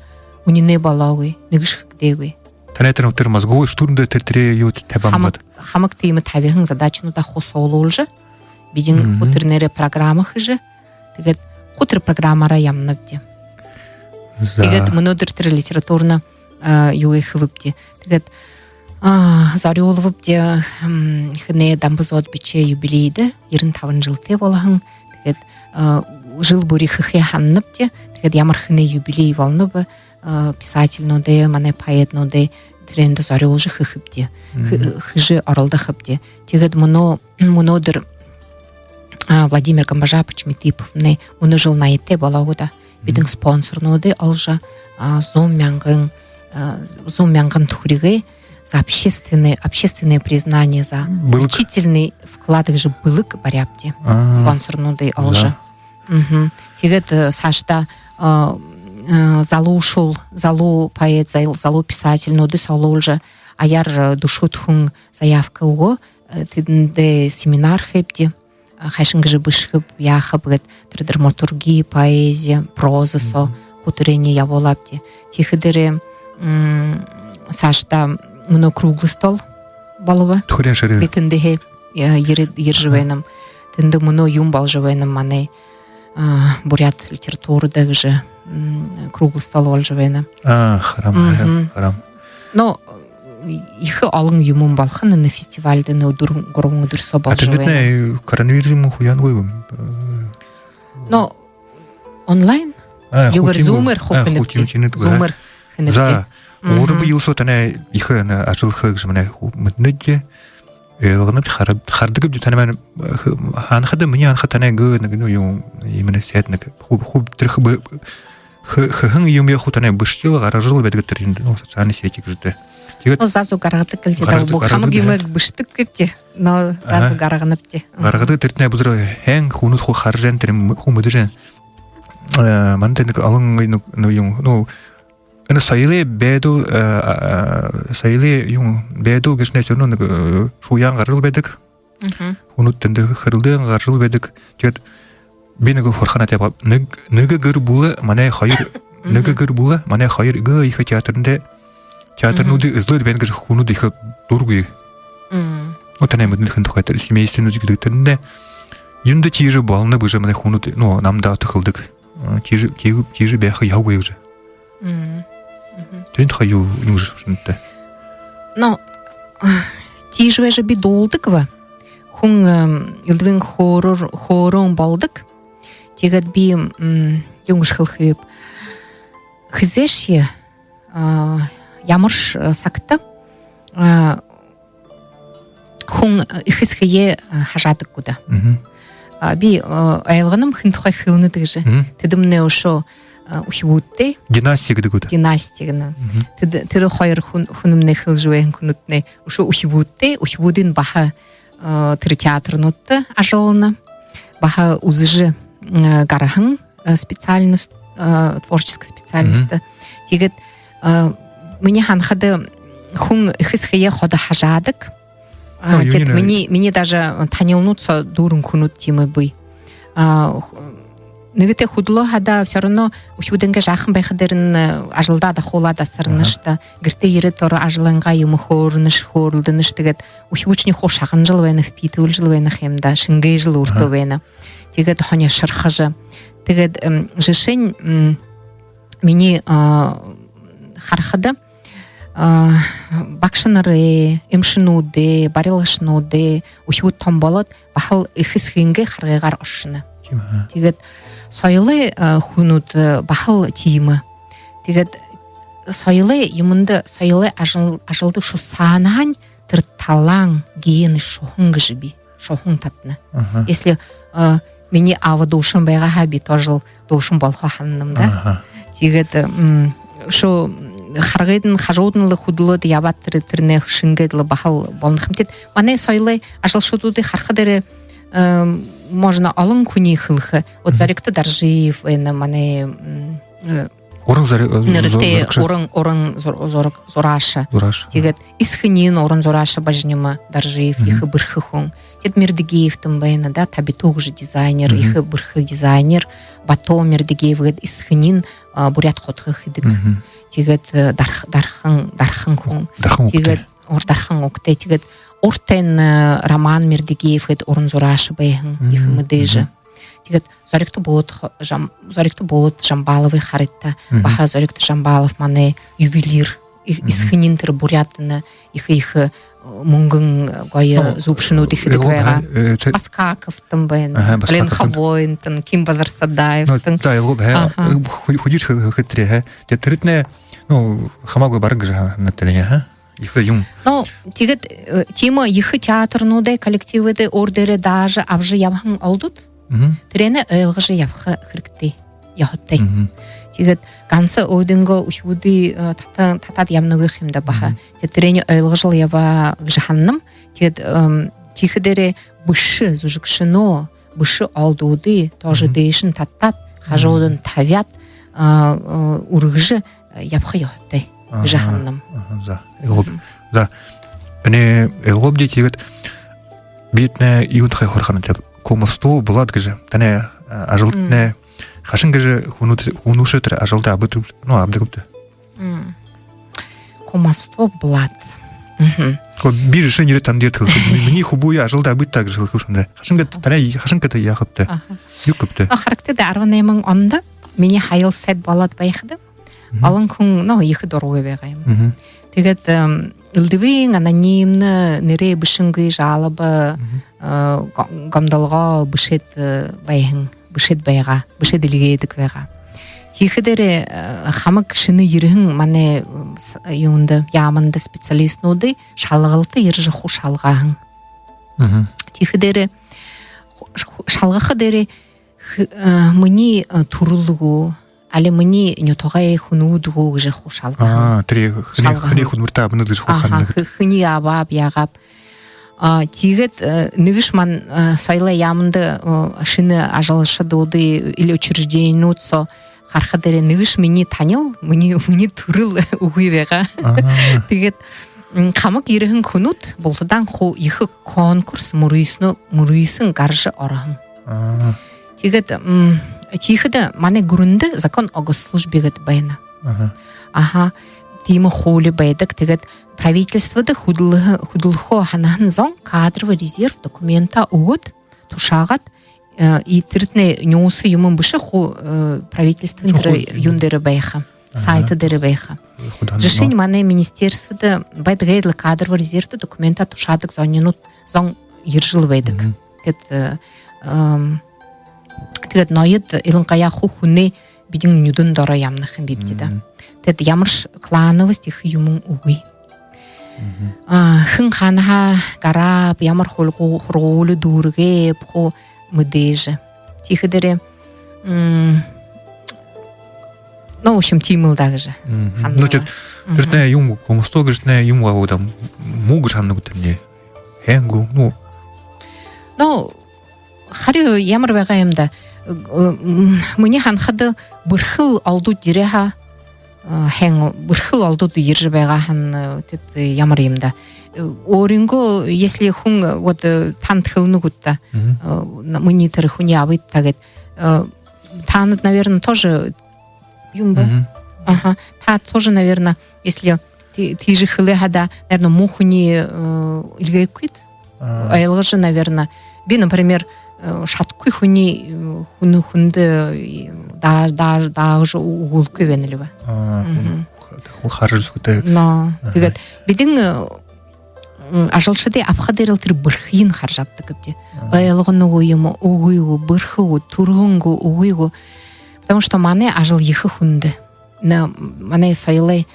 үнинэй болоогүй, нэгэшье хэгдээгүй. Танай тэрэ, тэрэ мозговой штурм дээрэ тэрэ, тэрэ юу табиһан Хамаг, гээд. хамаг тиимэ табиһан задачануудаа хуу суглуулжа, бидэн Мгм. хуу тэрэнээрээ программа хэжэ, тиигээд хуу тэрэ программаараа ябанабди. За. Тиигээд мүнөөдэр тэрэ литературна, а, юугээ хэбэбди. Тиигээд, а, зорюулбабди, м, хэнэй Дамба Зодбичай юбилейдэ, ерэн табан жэлтэй болоһон. Тиигээд, а, жэл бүри хэхэ һананабди. Тиигээд ямар хэнэй юбилей болоноб, а, писательнуудай, манай поэтнуудай тэрээндэ зорюулжа хэхэбди. Хэ-, Мгм. хэжэ оролдохобди. Тиигээд мүнөө, мүнөөдэр, а, Владимир Гамбажапович Митыповнай мүнөө жэл наятай болоо гү даа. Бидэн Мгм. спонсорнуудые олжо, а, зуун мянган, а, зуун мянган түхэригэй за общественное, общественное признание, за Бэлэг. значительный вклад гэжэ бэлэг баряабди. Аа. Спонсорнуудые За. олжо. Мгм. Тиигээд, э, саашадаа, а, а, залуушуул, залуу поэт, зал-, залуу писательнуудые суглуулжа, аяар, э, дүшөөд хүн заявка үгөө, э, тэдэндээ семинар хээбди. А, хайшан гэжэ бэшэхэб, яахаб гээд, тэрэ драматурги, поэзи, проза соо Мгм. хуу тэрээниие ябуулаабди. Тиихэдээрээ, м, саашадаа мүнөө круглый стол болобо. Түхэреэн шэрээ. Би тэндэһээ, э, ерэ-, ерэжэ Аха. байнам. Тэндэ мүнөө юун боложо байнам, манай, а, буряад литературада гэжэ, м, круглый стол боложо байна. А, харам, Мгм. харам. Но ехэ олон юумэн болохонь, энэ фестивальда энэ дүрбэн, гурбан үдэр соо Тиигээд боложо байна. Коронавирус юумэн хуу яанагүй юм. Но онлайн? А, Юугээр хуу тиимэ. Зумээр хуу А, хуу хэнэбди. тиимэ, тиимэ. Зумээр хэнэбди. За, Мгм. урбы юусо танай ехэ энэ ажал хээ гэжэ манай хуу мэдэнэбди. Э, ойлгонобди, хараб-, хардагбди танай манай, э, х-, һанахада, минии һанахада танай гээ нэгэ, ну, юун, именно сайт нэгэ. Хуу, хуу тэрэ хэ-, хэ-, хэһэн юумые хуу танай бэшэжэл, гаргажал байдаг тэрэ юундэ, ну, социальный сети гэжэ даа. Тиигээд Ну, заа зуу гаргадаг гэлди даа. Гаргадаг, Бү хамаг гаргадаг, юумые бэшэдэг гээбди, но заа зуу Аха. гарганабди. Гаргадаг тэрэтнай бү зэр һайн хүнүүд хуу хаража байна, тэрэ м-, хуу мэдэжэ байна. Э, манда нэгэ олон нэгэ, ну, юун, ну, энэ соёлой байдал, э, а, соёлой юун, байдал гэжэ нэгэ всё равно нэгэ, э, шууяан гаражал байдаг. Мгм. Хүнүүд тэндэ хэрэлдээн гаражал байдаг. Тиигээд би нэгэ һураханаа табяаб. Нэгэ, нэгэ гэр бүлэ манай хоёр, Мгм. нэгэ гэр бүлэ манай хоёр гээ ехэ театрнуудай, театрнуудые Мгм. эзэлээд байна гэжэ хүнүүд ехэ дургүй. Мм. Ну, танай мэдэнэ хэн тухай тэрэ семейственнүүд гэдэг тэрэндээ. Юундэ тиижэ болоноб гэжэ манай хүнүүд, ну, намда түхэлдэг. Э, тиижэ, тиижэ, тиижэ байха ёһогүй гэжэ. Мм. Мгм. Тэрэн тухай юу, юун гэжэ шэнтэ? Но, тиижэ байжа би дуулдаг ба. Хүн, эм, элдэбын хөөрөөр, хөөрөөн болодог. Тиигээд би, м, юун гэжэ хэлэхэб. хэзээшье, а, ямаршье, а, сагта, а, хүн, а, эхэ эсэгэеэ, а, хажаадаг гү даа. Мгм. А, би, а, ойлгоноб хэн тухай хэлэнэт гэжэ. Мгм. Тэдэмнай үшөө, а, үхибүүдтэ. Династи гэдэг гү даа. Династи гэнэ. Мгм. Тэдэ, тэдэ хоёр хүн, хүнэмнай, хэлэжэ байһан хүнүүдтнай үшөө үхибүүдтэ, үхибүүдынь баһа, а, тэрэ театрнуудта ажаллана. Баһа үзэжэ, а, гараһан, а, специальность, а, творческий специальность. Мгм. Тиигээд, а, минии һанахада, хүн эхэ эсэгэеэ ходо хажаадаг. А, ну, тиигээд юуниинь минии, минии даже танилнууд соо дүүрэн хүнүүд тиимэ бии. А, х-, нэгэтэ хүдэлөө хадаа всё равно үхибүүдэйнгээ жаахан байха дээрэһээнь, э, ажалдаа дахуулаад асарнаш даа. Аха. Гэртээ ерээд, ороо ажалайнгаа юумэ хөөрэнэш, хөөрэлдэнэш, тиигээд үхибүүшни хуу шагнажал байна, впитывалжал байна юм даа, шэнгээжэл өөртөө байна. Аха. Тиигээд һонирхожо. Тиигээд, эм, жэшээнь, м, минии, а, харахада, а, багшанарай, эмшэнүүдэй, барилгашануудай үхибүүд том болоод, баһал эхэ эсэгынгээ харгыгаар ошоно. Тиимэ, аа. Тиигээд соёлой, а, хүнүүд, а, баһал тиимэ. Тиигээд соёлой юумэндэ, соёлой ажал-, ажалда үшөө саанаһаань тэрэ талаан, гены шуһан гэжэ бии. Шуһан татана. Аха. Если, э, минии аба дуушан байгаа һаа, би тоже л дуушан болохо һананам даа. Аха. Тиигээд, м, үшөө харгыдань, хажуудань лэ хүдэлөөд ябаад, тэрэ, тэрэнээ шэнгээд лэ баһал болоно юм. Тиигээд манай соёлой ажалшадуудые харахада, э, можно олон хүниие хэлэхэ. Вот Мгм. Зоригто Доржиев байна, манай, м, э, Уран зура-, э, нэрэтэй зурагша. Уран, уран зур-, зураг-, зурааша. Зурааша. Тиигээд Эсэхэниинь уран зурааша Бажинима Доржиев, Мгм. ехэ бэрхэ хүн. Тиигээд Мердыгеевтэн байна даа, Табиту гэжэ дизайнер, Мгм. ехэ бэрхэ дизайнер. Бато Мердыгеев гээд Эсэхэниинь, а, буряад худхы хэдэг. Мгм. Тиигээд, э, дарх-, дархан, дархан хүн. Дархан угтай. Тиигээд ур-, дархан угтай. Тиигээд урдань, э, Роман Мердыгеев гээд уран зурааша байһан, Мгм. ехэ мэдээжэ. Мгм. Тиигээд Зоригто Болот х-, Жам-, Зоригто Болот Жамбаловые харыт даа. Мгм. Баһа Зоригто Жамбалов манай ювелир. Эх-, Мгм. Эсэхэниинь тэрэ буряадаар ехэ, ехэ, э, мүнгэн, э, гоё Ну, зүүбшэнүүдые хэдэг Элгоб байгаа. Ха-, э, тэ- Баскаковтан байна. Аха, Баскаковтан. Линховоинтан, Ким Базарсадаевтан. Ну, за, Элгоб Ха-, Аха. э, ху-, хүдэлжэ хэ-, хэлэхэдэ тэрэ, ха. Тэ-, тэрэтнай, ну, хамаагүй бараг гэжэ ха-, һанаад лэ, ха. Ехэ юм. Ну, тиигээд, э, тиимэ ехэ театрнуудай, коллективүүдэй өөр дээрээ даажа абажа ябаһан олдууд. Мгм. Тэрэниие ойлгожо ябаха хэрэгтэй, ёһотой. Мгм. Тиигээд ганса өөһэдынгөө үхибүүдые, э, тата-, татаад ябанагүйх юм даа баһа. Мгм. Тэ-, тэрэниие ойлгожол ябаа гэжэ һананам. Тиигээд, эм, тиихэ дээрээ бэшэ зүжэгшэнөө, бэшэ олдуудые тоже Мгм. дээшэнь татаад, Мгм. хажуудань табяад, а, а, үргэжэ, э, ябаха ёһотой гэжэ Аха, һананам. аха, за. Элгоб. Мгм. За. Энээ Элгоб даа, тиигээд бидэнэй юун тухай хөөрэнэбди, кумовство, блат гэжэ. Танай, а, ажалтнай Мм. хайшан гэжэ хүнүүд-, хүнүүдые тэрэ ажалда абадаг, ну, абадаг бэ? Мм. Кумовство, блат. Мгм. Хөө, би жэшээнь ерээд танда ерээд хэлэхэб. Ми-, минии хүбүүе ажалда абыт даа гэжэ хэлэхэбши даа. Хайшан гээд, танай, хайшан гээд яахабта? Аха. Юу гэхэбта? А, харагты даа, арбан найман ондо минии һаял сайд болоод байхада. Мгм. Олон хүн, ну, ехэ дурагүй байгаа юм. Мгм. Тиигээд, эм, элдэбын анонимно, нэрээ бэшэнгүй жалоба, Мгм. э, го-, гомдолгоо бэшээд, э, байһан, бэшээд байгаа, бэшээд эльгээдэг байгаа. Тиихэ дээрээ, э, хамаг шэнэ ерэһэн манай, м, с-, юундэ, яаманда специалистнуудые шалгалта ерэжэ хуу шалгааһан. Мгм. Тиихэ дээрээ ху-, ш-, шалгаха дээрээ х-, э, минии, э, түрэл гү, али минии нютагай хүнүүд гү гэжэ хуу шалгааһан. Аа, тэрэ хэниие, Шалгааһан. хэниие хүдэлмэридэ абанаб гэжэ хуу Аа, һанадаг. хэ-, хэниие абааб, яагааб. А, тиигээд, э, нэгэшье ман-, э, соёлой яаманда, э, шэнэ ажалшадуудые или учрежденинүүд соо харахада, нэгэшье минии танил, минии, минии түрэл үгы байгаа. Аа. Тиигээд, м, хамаг ерэһэн хүнүүд бултадаа хуу ехэ конкурс мүрысөөн, мүрысөөн гаража ороһон. Аа. Тиигээд, м, тиихэдэ манай гүрэндэ закон о госслужбе гээд байна. Аха. Аха. Тиимэ хуули байдаг. Тиигээд правительстводо хүдэлһэ-, хүдэлхөө һанаһан зон кадровый резерв документаа үгөөд, тушаагаад, э, и тэрэтнай нюуса юумэн бэшэ, хуу, э, правительствын Хуу тэрэ хуу юун дээрэ байха, Аха. сайт дээрэ байха. Хуу һанаа. Жэшээнь, манай министерстводо байдаг айлда кадровый резервтэ документаа тушаадаг зонинууд, зон ерэжэл байдаг. Мгм. Тиигээд, э, эм, тиигээд ноёд илангаяа хуу хүнэй бидэн нюдэн доро ябанаһан бибди даа. Тиигээд ямаршье клановость гэхэ юумэн үгы. А, хэн хаанаһаа гарааб, ямар хургу-, хургуули дүүргээб хуу мэдээжэ. Тиихэдээрээ, м, ну, в общем, тиимэл даа гэжэ һананаб. Ну, тиигээд тэрэтнай юумэ, комсто гэжэтнай юумэ гү даа, муу гэжэ һанана гүт тэрэнээ? Һайн гү, ну. Ну, харин ямар байгаа юм даа. Э, м, минии һанахада, бэрхэл олдууд ерээ һаа, э, һайн, бэрхэл олдууд ерэжэ байгаа һаань, э, тиигээд ямар юм даа. Э, өөрынгөө, если хүн, э, вот, э, танда хэлэнэ гүт даа, э, на-, минии тэрэ хүниие абыт даа гээд, э, танад, наверное, тоже юм бэ? Аха. Та тоже, наверное, если ти-, тиижэ хэлээ һаа даа, наверное, муу хүниие, э, эльгээхэгүйт. Ойлгожо, наверное. Би, например, э, шадахагүй хүниие, э, хүн-, хүндэ, э, даа-, даа-, даажа ү-, үгүүлэхэгүй байна лэ бэ. А, хүн, хүн хаража үзэхэтэй. Но, тиигээд бидэн, э, м, ажалшадай абаха дээрэл тэрэ бэрхыень хаража абадаг гээбди. Ойлгоно гү юумэ, үгы гү, бэрхэ гү, түргэн гү, үгы гү. Потому что манай ажал ехэ хүндэ. На, манай соёлой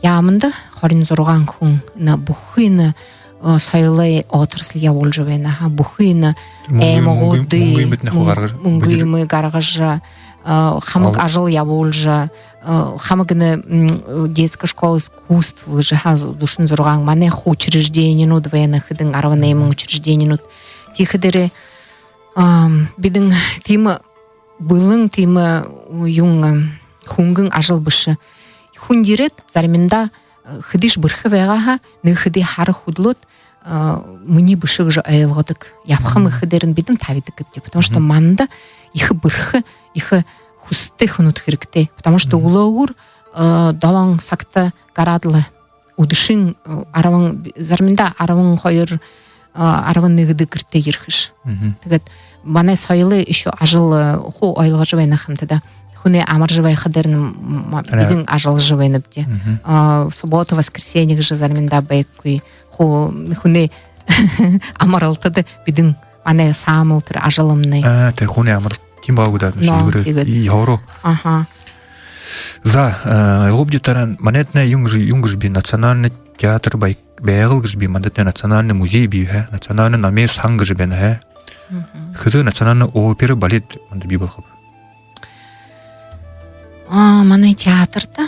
яаманда хорин зургаан хүн, на, бүхы, на, э, соёлой отрасль ябуулжа байна, ха, бүхы, на, аймагууды мүнгэ, мүнгэ юумэ гаргажа, э, хамаг ажал ябуулжа, э, хамаг, на, м, детская школа искусств гэжэ, ха, дүшэн зургаан манай хуу учрежденинүүд байна, хэдэн, арбан найман учрежденинүүд. Тиихэдээрээ, ам, бидэн тиимэ бэлэн, тиимэ, юун, ам, хүнгэн ажал бэшэ. Хүн ерээд, заримдаа, э, хэдышье бэрхэ байгаа һаа, нэгэ хэды һара хүдэлөөд, э, минии бэшэ гэжэ ойлгодог. Ябахам гэхэдээрнь бидэн табидаг гээбди. Потому что манда ехэ бэрхэ, ехэ хүсэтэй хүнүүд хэрэгтэй. Потому что үглөөгүүр, э, долоон сагта гараад лэ, үдэшын, э, арбан, заримдаа арбан хоёр, э, арбан нэгэдэ гэртээ ерэхэш. Тиигээд манай соёлой ещё ажал, э, хуу ойлгожо байна хамта даа. Хүнэй амаржа байхадаарнь, м, ма-, бидэн ажаллажа байнабди. А, суббота, воскресенье гэжэ заримдаа байхагүй. Хуу хүнэй амаралтада бидэн, манай саамал тэрэ ажалнай. А, тэрэ хүнэй амаралта тиимэ байгаа гү даа, но, шүлгэрээ тиигээд. И ёоро. Аха. За, э, ойлгообди, таран, манайтнай юун гэжэ, юун гэжэ бии, национальный театр бай-, Байгал гэжэ бии, мандатнай национальный музей бии, ха? Национальный номой сан гэжэ байна, ха? Хэзээ национальный опера, балет манда бии болохоб? А, манай театрта,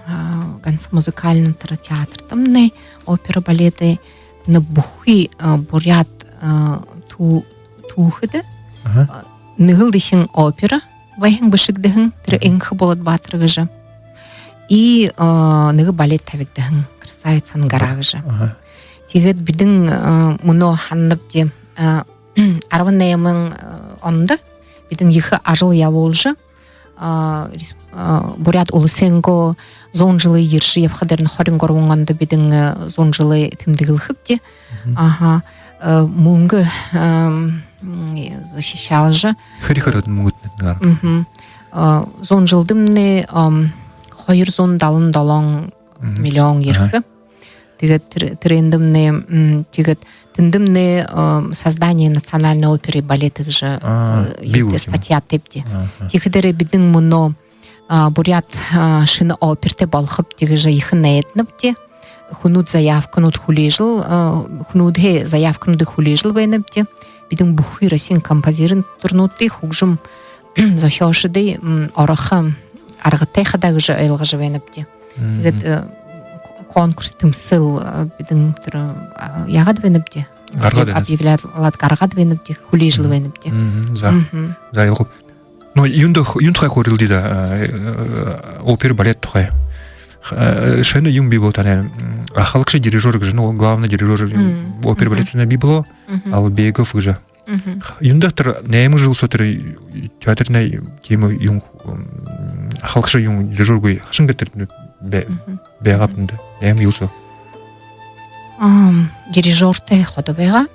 а, ганса музыкальна тэрэ театртамнай опера, балетэй, на, бүхы, а, буряад, а, тү-, түүхэдэ, а, нэгэл дээшэнь опера байһан бэшэгдэһэн, тэрэ Энхэ Болот баатар гэжэ. И, а, нэгэ балет табигдаһан, Красавица Ангара гэжэ. Тиигээд бидэн, а, мүнөө һананабди, а, арбан найман, а, ондо бидэн ехэ ажал ябуулжа, а, рес-, а, Буряад Уласайнгаа зуун жэлэй ерэжэ ябахадаарнь хорин гурбан ондо бидэн, а, зуун жэлээ тэмдэглэхэбди. Аха, а, мүнгэ, а, м, защищалжа. Хэды, хэды мүнгэтнай гараа? А, зуун жэлдэмнай, ам, хоёр зуун далан долоон миллион ерэхэ. Тиигээд тэрэ-, тэрээндэмнай, м, тиигээд тэндэмнай, ам, создание национальной оперы и балета гэжэ, а, э, бии юутэй, статьятайбди. Тиихэдээрээ бидэн мүнөө, а, буряад, а, шэнэ оператай болохобди гэжэ ехэ найданабди. Хүнүүд заявканууд хүлеэжэл, а, хүнүүдһээ заявкануудые хүлеэжэл байнабди. Бидэн бүхы Россиин композиторнуудые, хүгжэм зохёолшодые, м, орохо аргатай хадаа гэжэ ойлгожо байнабди. Тиигээд, э, конкурс, тэмсээл, э, бидэн тэрэ, а, яагаад байнабди? Гаргаад байнабди. Объявлялаад гаргаад байнабди, хүлеэжэл байнабди. За. За, ойлгооб. Но юундэ, юун тухай хөөрэлдэе даа, э, опера, балет тухай. Э, шэнэ юумэн бии болоо, танай, м, ахалагша дирижёр гэжэ, ну, главный дирижёр, опера, балет соонь бии болоо, Албегов гэжэ. Юундэ тэрэ найман жэл соо тэрэ театрнай тиимэ юумэ, м, ахалагша юумэ, дирижёргүй, хайшан гээд тэрэ бай-, байгааб тэндэ найман жэл соо? Ам, дирижёртой ходо байгаа.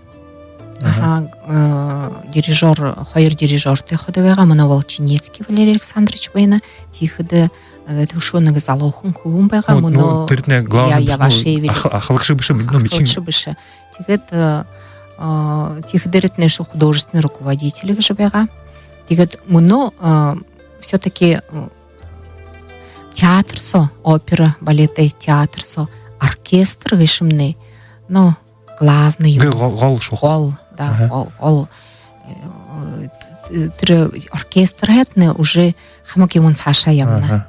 Аха, э, дирижёр, хоёр дирижёртой ходо байгаа. Мүнөө Волчинецкий Валерий Александрович байна. Тиихэдэ, э, тиишээ нэгэ залуухан хүбүүн байгаа. Ну, ну, мүнөө тэрэтнай главный, ну, Явашевич. Ах-, ахалагша бэшэ, ну, мичин. Ахалагша бэшэ. Тиигээд, э, э, тиихэдээрээ тэрэтнай художественный руководитель гэжэ байгаа. Тиигээд мүнөө, э, всё-таки, м, театр соо, опера, балетный театр соо оркестр гээшэмнай, ну, главный юм. Гол, гол шуу. Гол, да, гол, гол. Э, тэрэ оркестр хэтнэ уже хамаг юумэн саашаа ябана.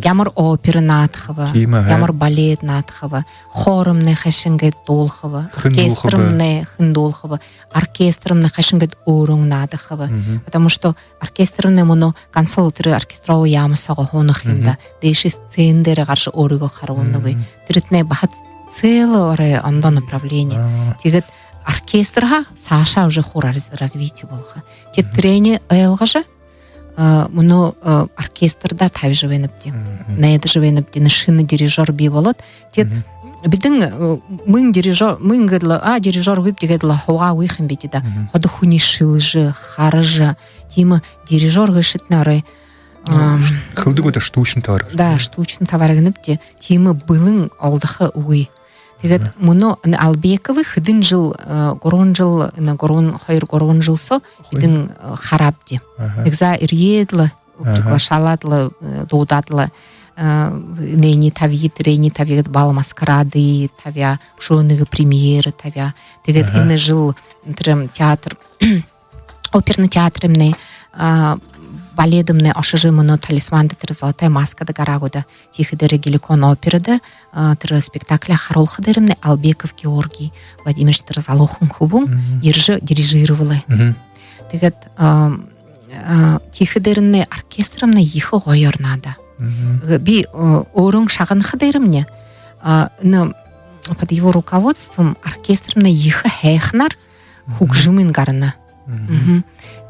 Ямар опера наадахаб, ямар балет наадахаб, хормнай хайшан гээд дуулахаб, оркестрмнай хэн дуулахаб, оркестрмнай хайшан гээд өөрын наадахаб. Потому что оркестрмнай мүнөө гансал тэрэ оркестровый яама соогоо һууна юм даа. Дээшээ сцен дээрэ гаража өөрыгөө харуулна гү. Тэрэтнай баһа целое ондоо направление. Тиигээд оркестрһаа саашаа уже хуу раз-, развитие болохо. Тиигээд тэрэнээ ойлгожо, а, мүнөө, а, оркестрдэ табижа байнабди. Найдажа байнабди, энэ шэнэ дирижёр бии болоод. Тиигээд бидэн, э, мүн дирижёр, мүн гээд лэ, а, дирижёр гүйбди гээд лэ һуугаагүй юм бэд даа. Ходо хүниие шэлэжэ, хаража, тиимэ дирижёр гээшэтнай орой, ам, хэлэдэг одоо штучный товар. Да, штучный товар гэнэбди. Тиимэ бэлэн олдохо үгы. Тиигээд мүнөө энэ Албековые хэдэн жэл, э, гурбан жэл, энэ гурбан, хоёр, гурбан жэл соо бидэн, э, хараабди. Нэгэ заа ерээд лэ, приглашалаад лэ, э, дуудаад лэ, э, энээниие табяа, тэрээниие табяа гээд, бал маскарады табяа, үшөө нэгэ премьера табяа. Тиигээд энэ жэл тэрэ театр, оперный театрмнай, а, баледмнай ошожо, мүнөө «Талисманда» тэрэ «Золотая маскада» гараа гү даа. Тиихэдэрээ Геликон операда, а, тэрэ спектакляа харуулха дээрэмнай Албеков Георгий Владимирович, тэрэ залуухан хүбүүн, ерэжэ дирижировала. Тиигээд, а, а, тиихэдэрэмнай оркестрмнай ехэ гоёор наадаа. Э, би, э, өөрын шагнаха дээрэмни, а, ну, под его руководством оркестрмнай ехэ һайханаар хүгжэмынь гарана.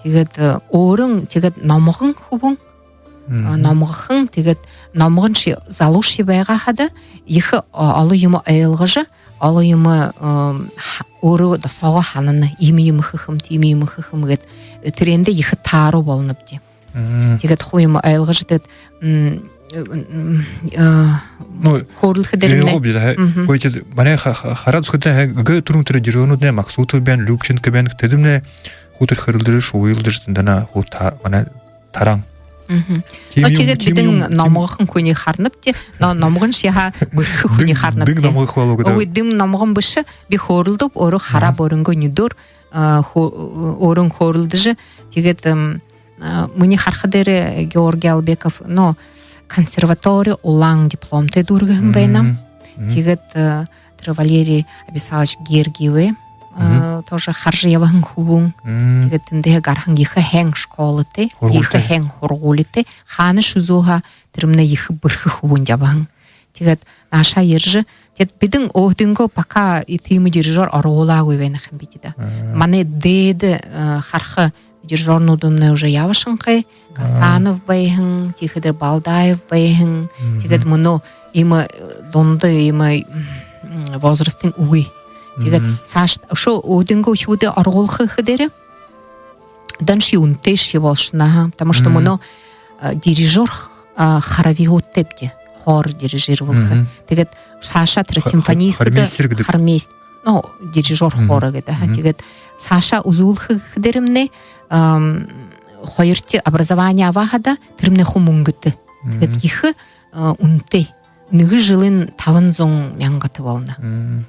Тиигээд, э, өөрын, тиигээд номгон хүбүүн, э, номгохон, тиигээд номгоншье, залуушье байгаа хада ехэ, о-, олон юумэ ойлгожо, олон юумэ, эм, ха-, өөрөө досоогоо һанана, иимэ юумэ хэхэм, тиимэ юумэ хэхэм гээд, э, тэрээндэ ехэ тааруу болонобди. Тиигээд хуу юумэ ойлгожо, тиигээд, м, м, э, ну, хөөрэлдэхэ дээрэмнай. Ойлгооб даа, хэ. Хөөе, тиигээд манай ха-, ха-, хараад үзэхэдэ, хэ, гэ түрүүн тэрэ дирижёрнууднай Максутов байна, Любченко байна, тэдэмнай хуу тэрэ хэрэлдэжэ, уйлдажа, тэндэнь хуу та-, манай тараан. Тиимэ. Но тиигээд бидэн номгохон хүниие харанабди, но номгоншье һаа бэрхэ хүниие харанабди. Дэн номгохон болоо гү даа? Үгы, дэн номгон бэшэ, би хөөрэлдөөб, өөрөө харааб, өөрынгөө нюдөөр, а, хө-, өөрын хөөрэлдэжэ, тиигээд, эм, а, минии хараха дээрээ Георгий Албеков, но консерватори улаан дипломтой дүүргэһэн байнам. Тиигээд, э, тэрэ Валерий Абисалович Гергиевэй, э, тоже хаража ябаһан хүбүүн. Тиигээд тэндэһээ гараһан ехэ һайн школатай, ехэ һайн һургуулитай. Хаанашье үзөө һаа, тэрэмнай ехэ бэрхэ хүбүүн ябаһан. Тиигээд наашаа ерэжэ, тиигээд бидэн өөһэдынгөө пока и тиимэ дирижёр оруулаагүй байна юм бэд даа. Манай дээдэ, э, хараха дирижёрнуудымнай уже ябашанхай. Гасанов байһан, тиихэдэ Балдаев байһан. Тиигээд мүнөө иимэ, э, дунда иимэ, м, возрастын үгы. Тиигээд саашаа үшөө өөһэдынгөө үхибүүдые оруулха гэхэдээрээ, даншье үнэтэйшье болошоно, аха. Потому что мүнөө, э, дирижёр, э, хоровигуудтайбди, хор дирижировалха. Тиигээд саашаа тэрэ симфонистка, хормейстер гэдэг. Хормейст-, ну, дирижёр хора гэдэг, аха. Тиигээд саашаа үзүүлхэ гэхэдэрэмнай, ам, хоёрдохи образование абаа хада, тэрэмнай хуу мүнгэтэй. Тиигээд ехэ, э, үнэтэй. Нэгэ жэлынь табан зуун мянгатай болоно.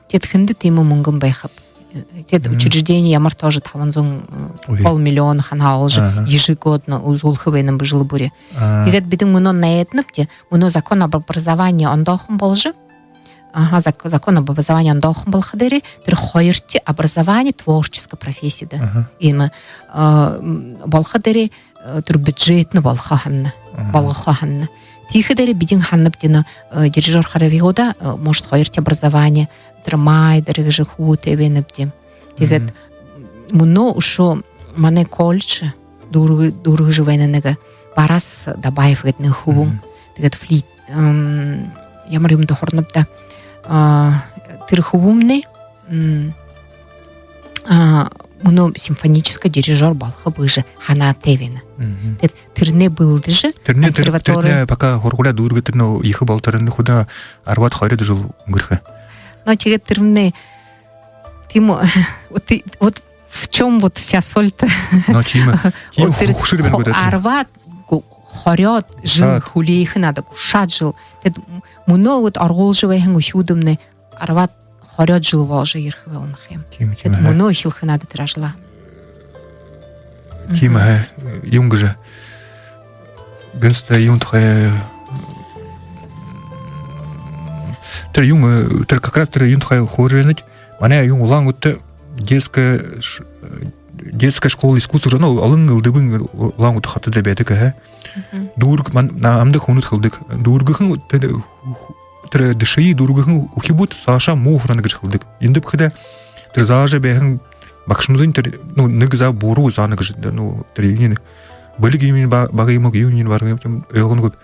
Тиигээд хэндэ тиимэ мүнгэн байхаб? Тиигээд учреждени ямар тоже табан зуун, э, полмиллиона хаанаһаа оложо, ежегодно үзүүлхэ байнам бэ жэл бүри. Тиигээд бидэн мүнөө найданабди, мүнөө закон об образовании ондоохон боложо, аха, зак-, закон об образовании ондоохон болохо дээрээ, тэрэ хоёрдохи образование творческая профессия даа. Иимэ, э, м, болохо дээрээ, э, тэрэ бюджетнэ болохо һанана, болгохо һанана. Тиихэдээрээ бидэн һананабди, э, дирижёр хоровигуудаа, э, может, хоёрдохи образование, тэрэ май дээрэ гэжэ хүбүүтэй байнабди. Тиигээд мүнөө үшөө манай колледж дүүргэ-, дүүргэжэ байна нэгэ Барас Дабаев гэдэг нэгэ хүбүүн. Тиигээд флейт, м, ямар юумэндэ һуранаб даа. А, тэрэ хүбүүмнай, м, а, мүнөө симфонический дирижёр болохо гэжэ һанаатай байна. Тиигээд тэрэнээ бэлдэжэ, тэрэнээ, тэрэ-, консерватори, тэрэнээ пока һургуулияа дүүргээд, тэрэнээ ехэ болоторынь хүдөө арбаад хоёр жэл үнгэрхэ. Но тиигээд тэрэмнай тиимэ, вот и, вот в чём вот вся соль-то? Но тиимэ, тиимэ вот тэрэ хүшэр байна хо-, гэдэг. Арбаад гу-, хорёод жэл хүлеэхэ надаа, ушаад жэл. Тэд мүнөө вот оргуулжа байһан үхибүүдэмнай арбаад, хорёод жэл боложо ерэхэ болоно ха юм. Тиимэ, тиимэ. Тэд мүнөө эхилхэ надаа тэрэ ажалаа. Тиимэ, юун гэжэ. Гэнтэ юун тухай, тэрэ юун, тэрэ как раз тэрэ юун тухай хөөрэнэт. Манай юун Улаан-Үдэ детская ш-, детская школа искусств гэжэ, ну, олон элдэбын Улаан-Үдэ хотодо байдаг, аха. Дүүргэ-, ман-, намда хүнүүд хэлэдэг. Дүүргэһэн тэрэ, тэрэ ДШИ дүүргэһэн үхибүүд саашаа муу һурана гэжэ хэлэдэг. Юундэб гэхэдэ, тэрэ заажа байһан багшанарынь тэрэ, ну, нэгэ заа буруу заана гэжэ, ну, тэрэ юун, бэлиг юумэн ба-, бага юм гү, юун, юун бага юм, тиимэ ойлгоногүйб.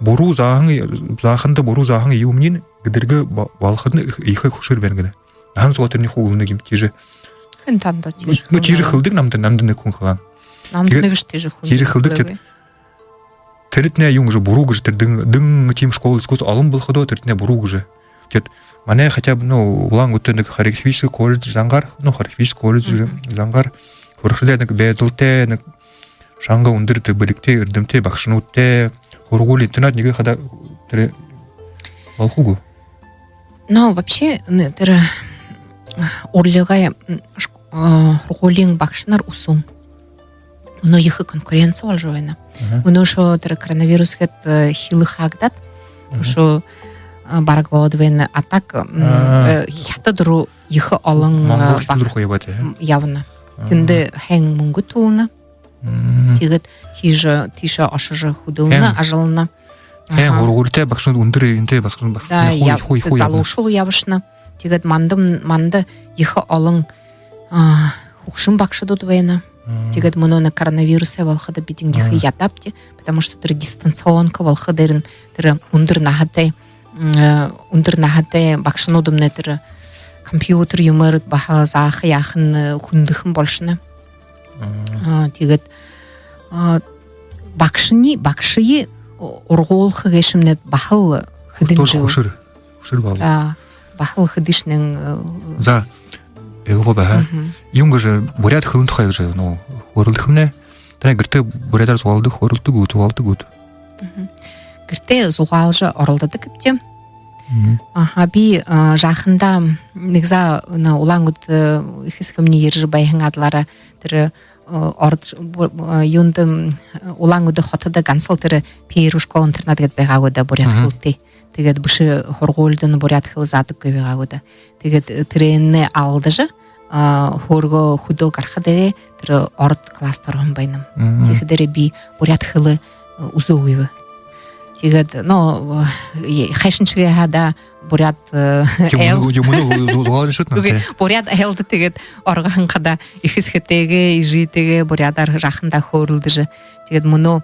Буруу зааһан, зааханда буруу зааһан юумэниинь гэдэргээ ба-, балахадань ехэ, ехэ хүшэр байна гэнэ. Наһан соогоо тэрэнээ хуу үлэнэ юм, тиижэ. Хэн танда тиижэ хэлэдэг? Ну, тиижэ хэлэдэг намда, намда нэгэ хүн хэлээ. Намда нэгэшье тиижэ хүн хэлэдэг. Тиижэ хэлэдэг, тиигээд тэрэтнай юун гэжэ буруу гэжэ, тэрэ дэн, дэн тиимэ школа искусств олон болоходоо, тэрэтнай буруу гэжэ. Тиигээд манай хотя бы, ну, Улаан-Үдэ нэгэ хореографический колледж зангаар, ну, хореографический колледж гэжэ зангаар һурагшадай нэгэ байдалтай, нэгэ шанга үндэр тэрэ бэлигтэй, эрдэмтэй багшануудтай һургуули-интернат нэгэ хадаа тэрэ болохо гү? Ну, вообще, н-, тэрэ, а, уралигай, м, шк-, а, һургуулиин багшанар үсөөн. Мүнөө ехэ конкуренци боложо байна. Мүнөө үшөө тэрэ коронавирус гээд, э, хилэ хаагдаад, үшөө, а, бараг болоод байна. А так, м, э, Хитад руу ехэ олон, Монгол, э, Хитад руу баг-, хуу ябаад, э? М, ябана. Тэндэ һайн мүнгэ түлэнэ. Тиигээд тиижэ, тиишээ ошожо хүдэлнэ, ажаллана. Һайн һургуулитай багшанар, үндэр юунтэй багшанар, багшанар. Да, хуу, я-, хуу, хуу ябана. Залуушуул ябашана. Тиигээд манда, манда ехэ олон, а, хүгшэн багшанууд байна. Тиигээд мүнөө нэгэ коронавирусай болоходо бидэ ехэ ядаабди, потому что тэрэ дистанционка болохо дээрэнь тэрэ үндэр наһатай, м, э, үндэр наһатай багшануудымнай тэрэ компьютер юумээр баһа зааха яахань, э, хүндэхэн болошоно. А, тиигээд, а, багшани-, багшые у-, ургуулха гээшэмнай баһал хэдэн жэл. Хүшэр, хүшэр баһал. А, баһал хэдышье нэн, э, за, ойлгоо баһа. Юун гэжэ буряад хэлэн тухай гэжэ, ну, хөөрэлдэхэмнай. Танай гэртээ буряадаар зугаалдаг, хөөрэлдэдэг гү, зугаалдаг гү? Гэртээ зугаалжа оролдодогбди. Аха, би, а, жаахандаа нэгэ заа, на, Улаан-Үдэ, э, эхэ эсэгэмни ерэжэ байһан адляараа тэрэ, э, ород, бу-, э, юундэ, м, Улаан-Үдэ хотодо гансал тэрэ первый школа-интернат гээд байгаа гү даа, буряад хэлэтэй. Тиигээд бэшэ һургуулидань буряад хэлэ заадаггүй байгаа гү даа. Тиигээд, э, тэрээнээ алдажа, а, һөөргөө хүдөө гарахадаа тэрэ ород класста ороһон байнам. Тиихэдээрээ би буряад хэлэ, э, үзөөгүйб. Тиигээд, но, э, хайшан шэгээ хадаа буряад, э, эл. Юумэн, юумэн зу-, зугаалан шүт. Үгы, буряад элдэ тиигээд оргоһон хадаа эхэ эсэгэтэеэ, эжытэеэ буряадаар жаахандаа хөөрэлдэжэ. Тиигээд мүнөө,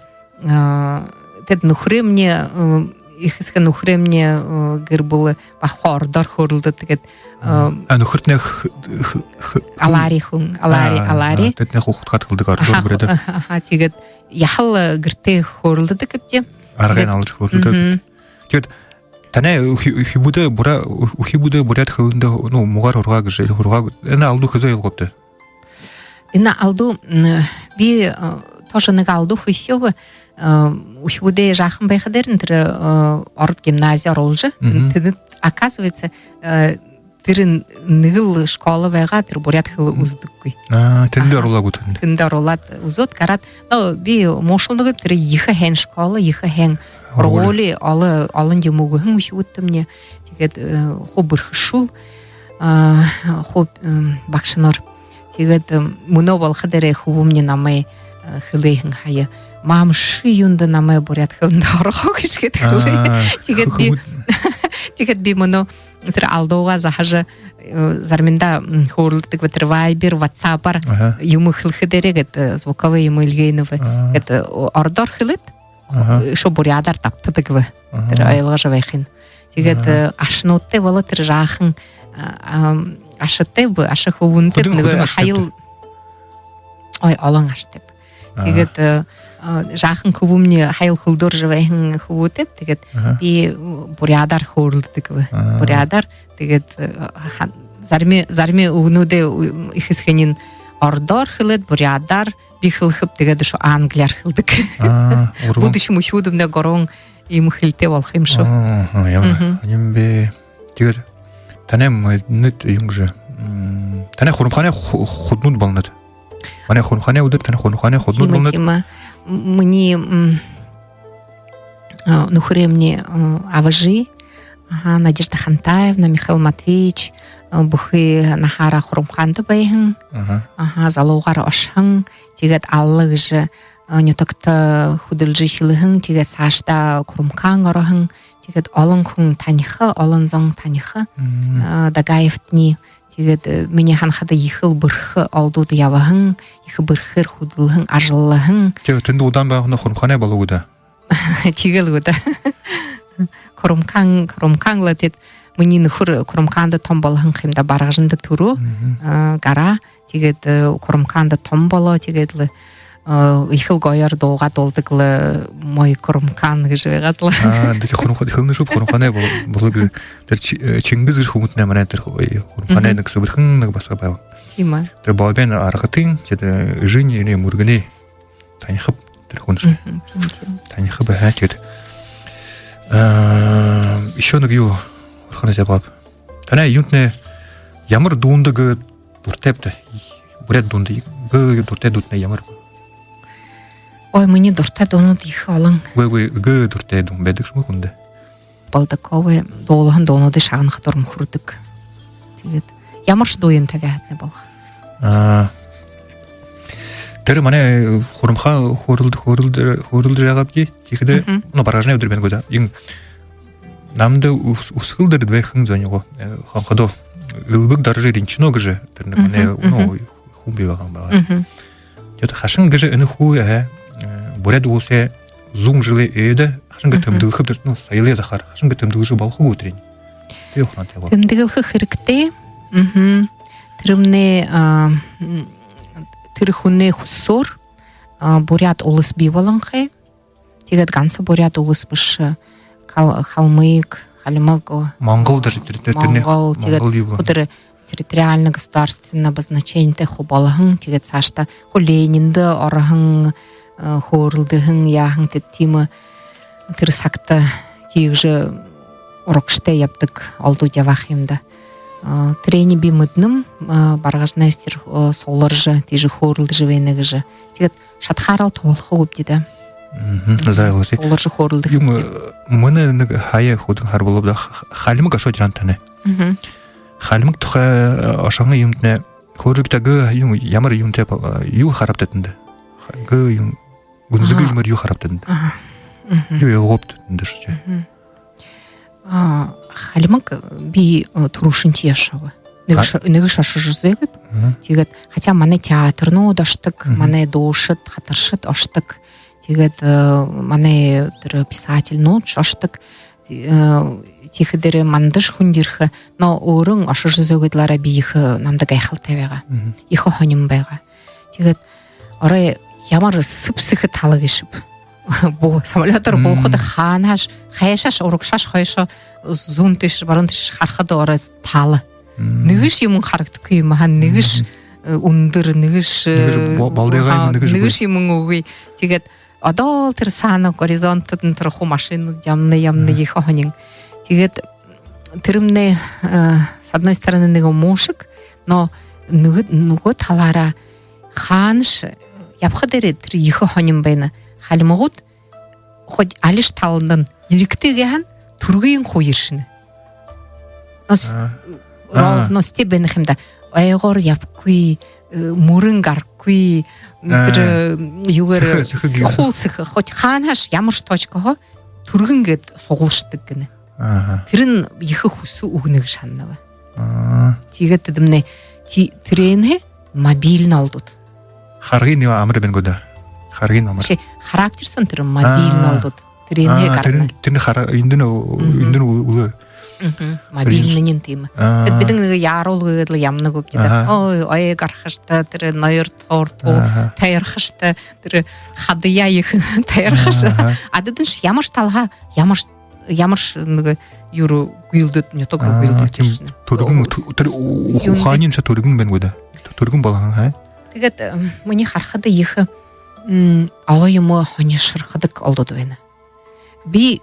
э, тэдэ нүхэрэмни, э, эхэ эсэгэ нүхэрэмни, э, гэр бүлэ баһа ородоор хөөрэлдэдэг, тиигээд, э, а, нүхэртнай х-, х-, х-, Алари хүн, Алари, а, Алари. А, тэдэнэй хуу худхаад хэлэдэг ородоор, буряадаар. Аха, аха, тиигээд яһала, э, гэртээ хөөрэлдэдэгбди. Аргаяа алдажа хөөрэлдэдэг. Тиигээд танай үхи-, үхибүүдээ бура-, үхибүүдээ буряад хэлэндэ, ну, муугаар һургаа гэжэ, һургаа. Энэ алдуу хэзээ ойлгообта? Энэ алдуу, м, би, э, тоже нэгэ алдуу хэһэб, э, үхибүүдээ жаахан байхадаа тэрэ, э, ород гимнази оруулжа. Тэдэнь, оказывается, э, тэрэ нэгэл школа байгаа, тэрэ буряад хэлэ үзэдэггүй. А, тэндэ оруулаа гүт? Тэндэ оруулаад үзөөд гараад. Но би муушалнагүйб, тэрэ ехэ һайн школа, ехэ һайн һургуули, олон, олон юумэ үгэһэн үхибүүдтэмни. Тиигээд, э, хуу бэрхэшүүл, а, хуу, м, багшанар. Тиигээд, м, мүнөө болоходоо хүбүүмни намайе, э, хэлэһэн һая: «Мам, ши юундэ намайе буряад хэлэндэ һургаагүй?» гэжэ хэлээ. А, тиигээд би, хүбүүд. Тиигээд би мүнөө тэрэ алдуугаа заһажа, э, заримдаа, м, хөөрэлдэдэгб тэрэ Viber, WhatsApp-аар юумэ хэлэхэдээрээ гээд, э, звуковой юумэ эльгээнэб. А. Гээд, э, ородоор хэлээд, э, үшөө буряадаар дабтадагб. Тэрэ ойлгожо байхань. Тиигээд, э, ашануудтай болоо тэрэ жаахан, а, ам, ашатайб, аша хүбүүнтэйб, хүдэн, нэгэ хүдэн ашатайб. Һаял, ой, олон ашатайб. Тиигээд, э, э, жаахан хүбүүмни һаял хүлдөөрэжэ байһан хүбүүтэйб, тиигээд би, э, буряадаар хөөрэлдэдэгб. Буряадаар, тиигээд, э, ха-, зарим, зарим үгэнүүдээ, э, эхэ эсэгэниинь ородоор хэлээд, буряадаар, би хэлэхэб, тиигээд үшөө англиар хэлэдэг. А, гурбан. Будущем үхибүүдэмнай гурбан иимэ хэлэтэй болохо юм шүү. Аха, ямар юм бэ. Тиигээд танай мэдэнэд юм гэжэ. Танай Хурамхаанай ху-, худанууд болонот. Манай Хурамхаанай үдэр, танай Хурамхаанай худанууд болонот. Тиимэ, тиимэ. Минии нүхэрэй, минии абажа, аха, Надежда Хантаевна, Михаил Матвеевич, бүхы наһаараа Хурамхаанда байһан. Аха, залуугаар ошоһон. Тиигээд Алла гэжэ нютагта хүдэлжэ эхилһэн. Тиигээд саашадаа Хурамхаан ороһон. Тиигээд олон хүн таниха, олон зон таниха. Дагаевтанай. Тиигээд минии һанахада, ехэл бэрхэ олдууд ябаһан, ехэ бэрхээр хүдэлһэн, ажаллаһан. Тиигээд тэндэ удаан байһан Хурамхаанай болоо гү даа? Тиигээл гү даа. Хурамхаан, Хурамхаан лэ, тиигээд минии нүхэр Хурамхаанда томо болоһон юм даа, Баргажанда түрөө гараа. Тиигээд Хурамхаанда томо болоо, тиигээд лэ ехэл гоёор дуугаа дуулдаг лэ, «Мой Хурамхаан» гэжэ байгаад лэ. А, дээшээ Хурамхаан хэлэнэ шуу, Хурамхаанай бол-, болоо гэжэ. Тэрэ Чи-, Чингис гэжэ хүбүүнтнай манай тэрэ Хурамхаанай нэгэ сэбэрхэн нэгэ басаган байба. Тиимэ. Тэрэ Бобин Аргатын, тиигээд Жинь, энэ Мүргэнэй танихаб тэрэ хүн шуу. Тиимэ, тиимэ. Танихаб, аха, тиигээд. Ещё нэгэ юу һурахань ябааб. Танай юунтнай, ямар дуунда гэ- дуртайбта? Буряад дуунда гэ- дуратай дуунтнай ямар бэ? Ой, минии дуратай дуунууд ехэ олон. Үгы, үгы, гэ- дуратай дуун байдаг шуу хүндэ. Балдаковай дуулаһан дуунуудые шагнаха дурам хүрэдэг. Тиигээд ямаршье дууень табяад лэ болохо. А, тэрэ манай Хурамхаан хөөрэлдэ-, хөөрэлдэ-, хөөрэлдэжэ байгаабди. Тиихэдэ, ну, Баргажанай үдэр байна гү даа. Иимэ намда үс-, үсэгэлдэр байһан зон гү, хонходоо Элбэг-Доржо Ринчинэ гэжэ, тэрэ нэгэ манай, ну, хүн бии байгаа юм байгаа. Тиигээд хайшан гэжэ энэ хүү, э, буряад уласай зуун жэлэй ойдо хайшан гэжэ тэмдэглэхэб тэрэ, ну, соёлой захаар хайшан гэжэ тэмдэглэжэ болохо гү тэрэнь? Тэрэ һурахань ябааб. Тэмдэглэхэ хэрэгтэй. Тэрэмнай, а, тэрэ хүнэй хүсөөр, а, буряад улас бии болонхой. Тиигээд ганса буряад улас бэшэ, хал-, халмык, хальмаг, монгол, тэрэ, тэрэ, тэрэ, тэрэнэй монгол, тиигээд монгол юу бэ? Хуу тэрэ территориально-государственное обозначениетэй хуу болоһон, тиигээд саашадаа хуу Лениндэ ороһон, э, хөөрэлдэһэн, яаһан, тиигээд тиимэ тэрэ сагта тиигэжэ урагшатай ябадаг олдууд ябаа юм даа. Э, тэрэниие би мэдэнэм, э, Баргажанайш тэрэ, э, сугларжа, тиижэ хөөрэлдэжэ байна гэжэ. Тиигээд шадахаараа лэ туһалха гүбди даа. Зай, Луси. Сугларжа хөөрэлдэхэ юм, гүбди. Мүнөө нэгэ хаяа хүдэн һара болооб даа, ха-, хальмаг ошоод ерээ һэн танай. Хальмаг тухай, э, ошоһон юумэтнай хөөрыт даа, гэ-, юм, ямар юумэтэй бол-, э, юу хараабта тэндэ? Ха-, гэ-, юм, гүнзэгы юумээр юу хараабта тэндэ? Юу ойлгообта тэндэ шүүжэ? А, хальмаг би, э, түрүүшынхиеэ ошооб. Нэгэшье, нэгэшье ошожо үзөөгүйб. Тиигээд, хотя манай театрнууд ошодог, манай дуушад, хатаршад ошодог. Тиигээд, э, манай тэрэ писательнууд ошодог. Э, тиихэдээрээ мандаш хүн ерэхэ, но өөрөө ошожо үзөөгүйдэлээрээ би ехэ, намда гайхалтай байгаа. Ехэ һонин байгаа. Тиигээд орой ямар сэб сэхэ тала гээшэб. Бу-, самолёдоор буухада хаанаһааш, хайшааш, урагшааш, хойшоо, зүүн тээшэ, баруун тээшэ харахада орой тала. Нэгэшье юумэн харагдахагүй юм һэн, нэгэшье, э, үндэр, нэгэшье, нэгэшье, э, бо-, болдойгоо, аха, юм, нэгэшье үгы. Нэгэшье юумэн үгы. Тиигээд одоол тэрэ саана горизонтдонь тэрэ хуу машинанууд ябана, ябана, ехэ һонин. Тиигээд тэрэмнай, э, с одной стороны, нэгэ муушаг, но нүгөө, нүгөө талаараа хаанашье ябахадаа тэрэ ехэ һонин байна. Хальмагууд хоть алишье талаһаань ерэгты гээ һаань, түргэн хуу ерэшэнэ. Но с-, ровно степь байна ха юм даа. Ойгоор ябахагүй, э, мүрэн гарахагүй, тэрэ, э, юугээр, сэхэ, сэхэ, хуу сэхэ. Хоть хаанаһааш, ямаршье точкаһаа түргэн гээд суглашадаг гэнэ. Тэрэнь ехэ хүсэ үгэнэ гэжэ һананаб. Тиигээд тэдэмнай ти-, тэрээнһээ мобильна олдууд. Харгын юу амар байна гү даа? Харгын амар. Ши характер соонь тэрэ мобильна олдууд. Тэрээнһээ гарана. Тэрэнь, тэрэнь хара-, эндэнь, эндэнь үл-, үлөө. Мобильна нин тиимэ. Тиигээд бидэн нэгэ яаруулгүйгөөр лэ ябана гүбди даа. Ой, ой, гарахаш даа, тэрэ ноёр торто, тойрохош даа, тэрэ хадаяа ехэ тойрохош. Ададынь ямаршье талаһаа, ямаршье, ямаршье нэгэ юу руу гүйлдөөд, нютаг руу гүйлдөөд ерэшэнэ. Түргэн, ту-, тэрэ у-, ухаанынь ши түргэн байна гү даа? Түргэн болоһон, ха? Тиигээд минии харахада ехэ олон юумэ һонирходог болоод байна. Би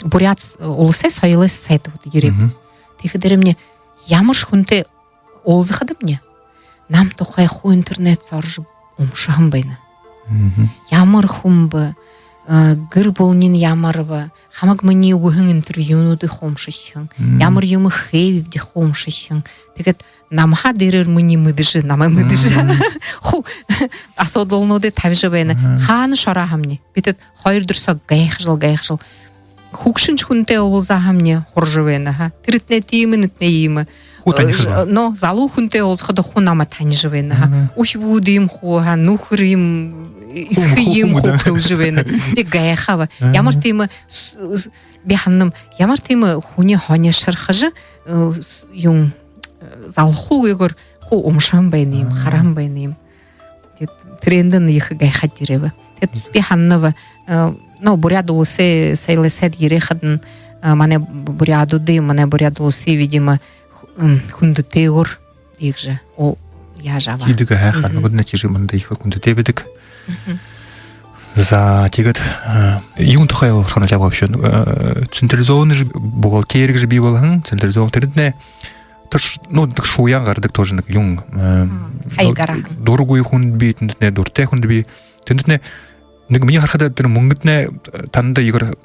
Буряад Уласай соёлой сайд ерээб. Тиихэдэрэмни ямаршье хүнтэй уулзахадамни, нам тухай хуу интернет соо орожо уншаһан байна. Ямар хүн бэ, гэр бүлэнь ямар бэ, хамаг минии үгэһэн интервьюнуудые хуу уншаһан, ямар юумэ хээбибди хуу уншаһан. Тиигээд намһаа дээрээр минии мэдэжэ, намайе мэдэжэ, хуу асуудалнуудые табижа байна. Хаанашье ороо һаамни, би тэдэ хоёр дүрсэ гайхажал, гайхажал. Хүгшэншье хүнтэй уулзаа һаамни, һуража байна ха. Тэрэтнай тиимэ, энэтнай иимэ. Хуу танижа байна. Но залуу хүнтэй уулзахада хуу намайе танижа байна ха. Үхибүүд юм хуу ха, нүхэр юм, эсэхэ юм хуу хэлэжэ байна. Би гайхааб. Ямар тиимэ, би һананам, ямар тиимэ хүниие һонирхожо, юун, залхуугүйгөөр хуу уншаһан байна юм, хараһан байна юм. Тиигээд тэрээндэнь ехэ гайхаад ерээб. Тиигээд би һананаб, но Буряад Уласай соёлой сайд ерээ хадань, манай буряадуудые, манай Буряад Уласые, видимо, хүндэтэйгөөр иигэжэ яажа абаа. Тиидэг ха, харин гү, нэ, тиижэ манда ехэ хүндэтэй байдаг. За, тиигээд юун тухай һанажа абаа вообще, централизованный же бухгалтерия гэжэ бии болоһон, централизованный, тэрэтнай тоже, ну, нэгэ шууяан гарадаг тоже нэгэ юун. Хаяг гараһан. Дурагүй хүнүүд бии, тэндэтнай дуратай хүнүүд бии. Тэндэтнай нэгэ минии харахада тэрэ мүнгэтнай танда иигээр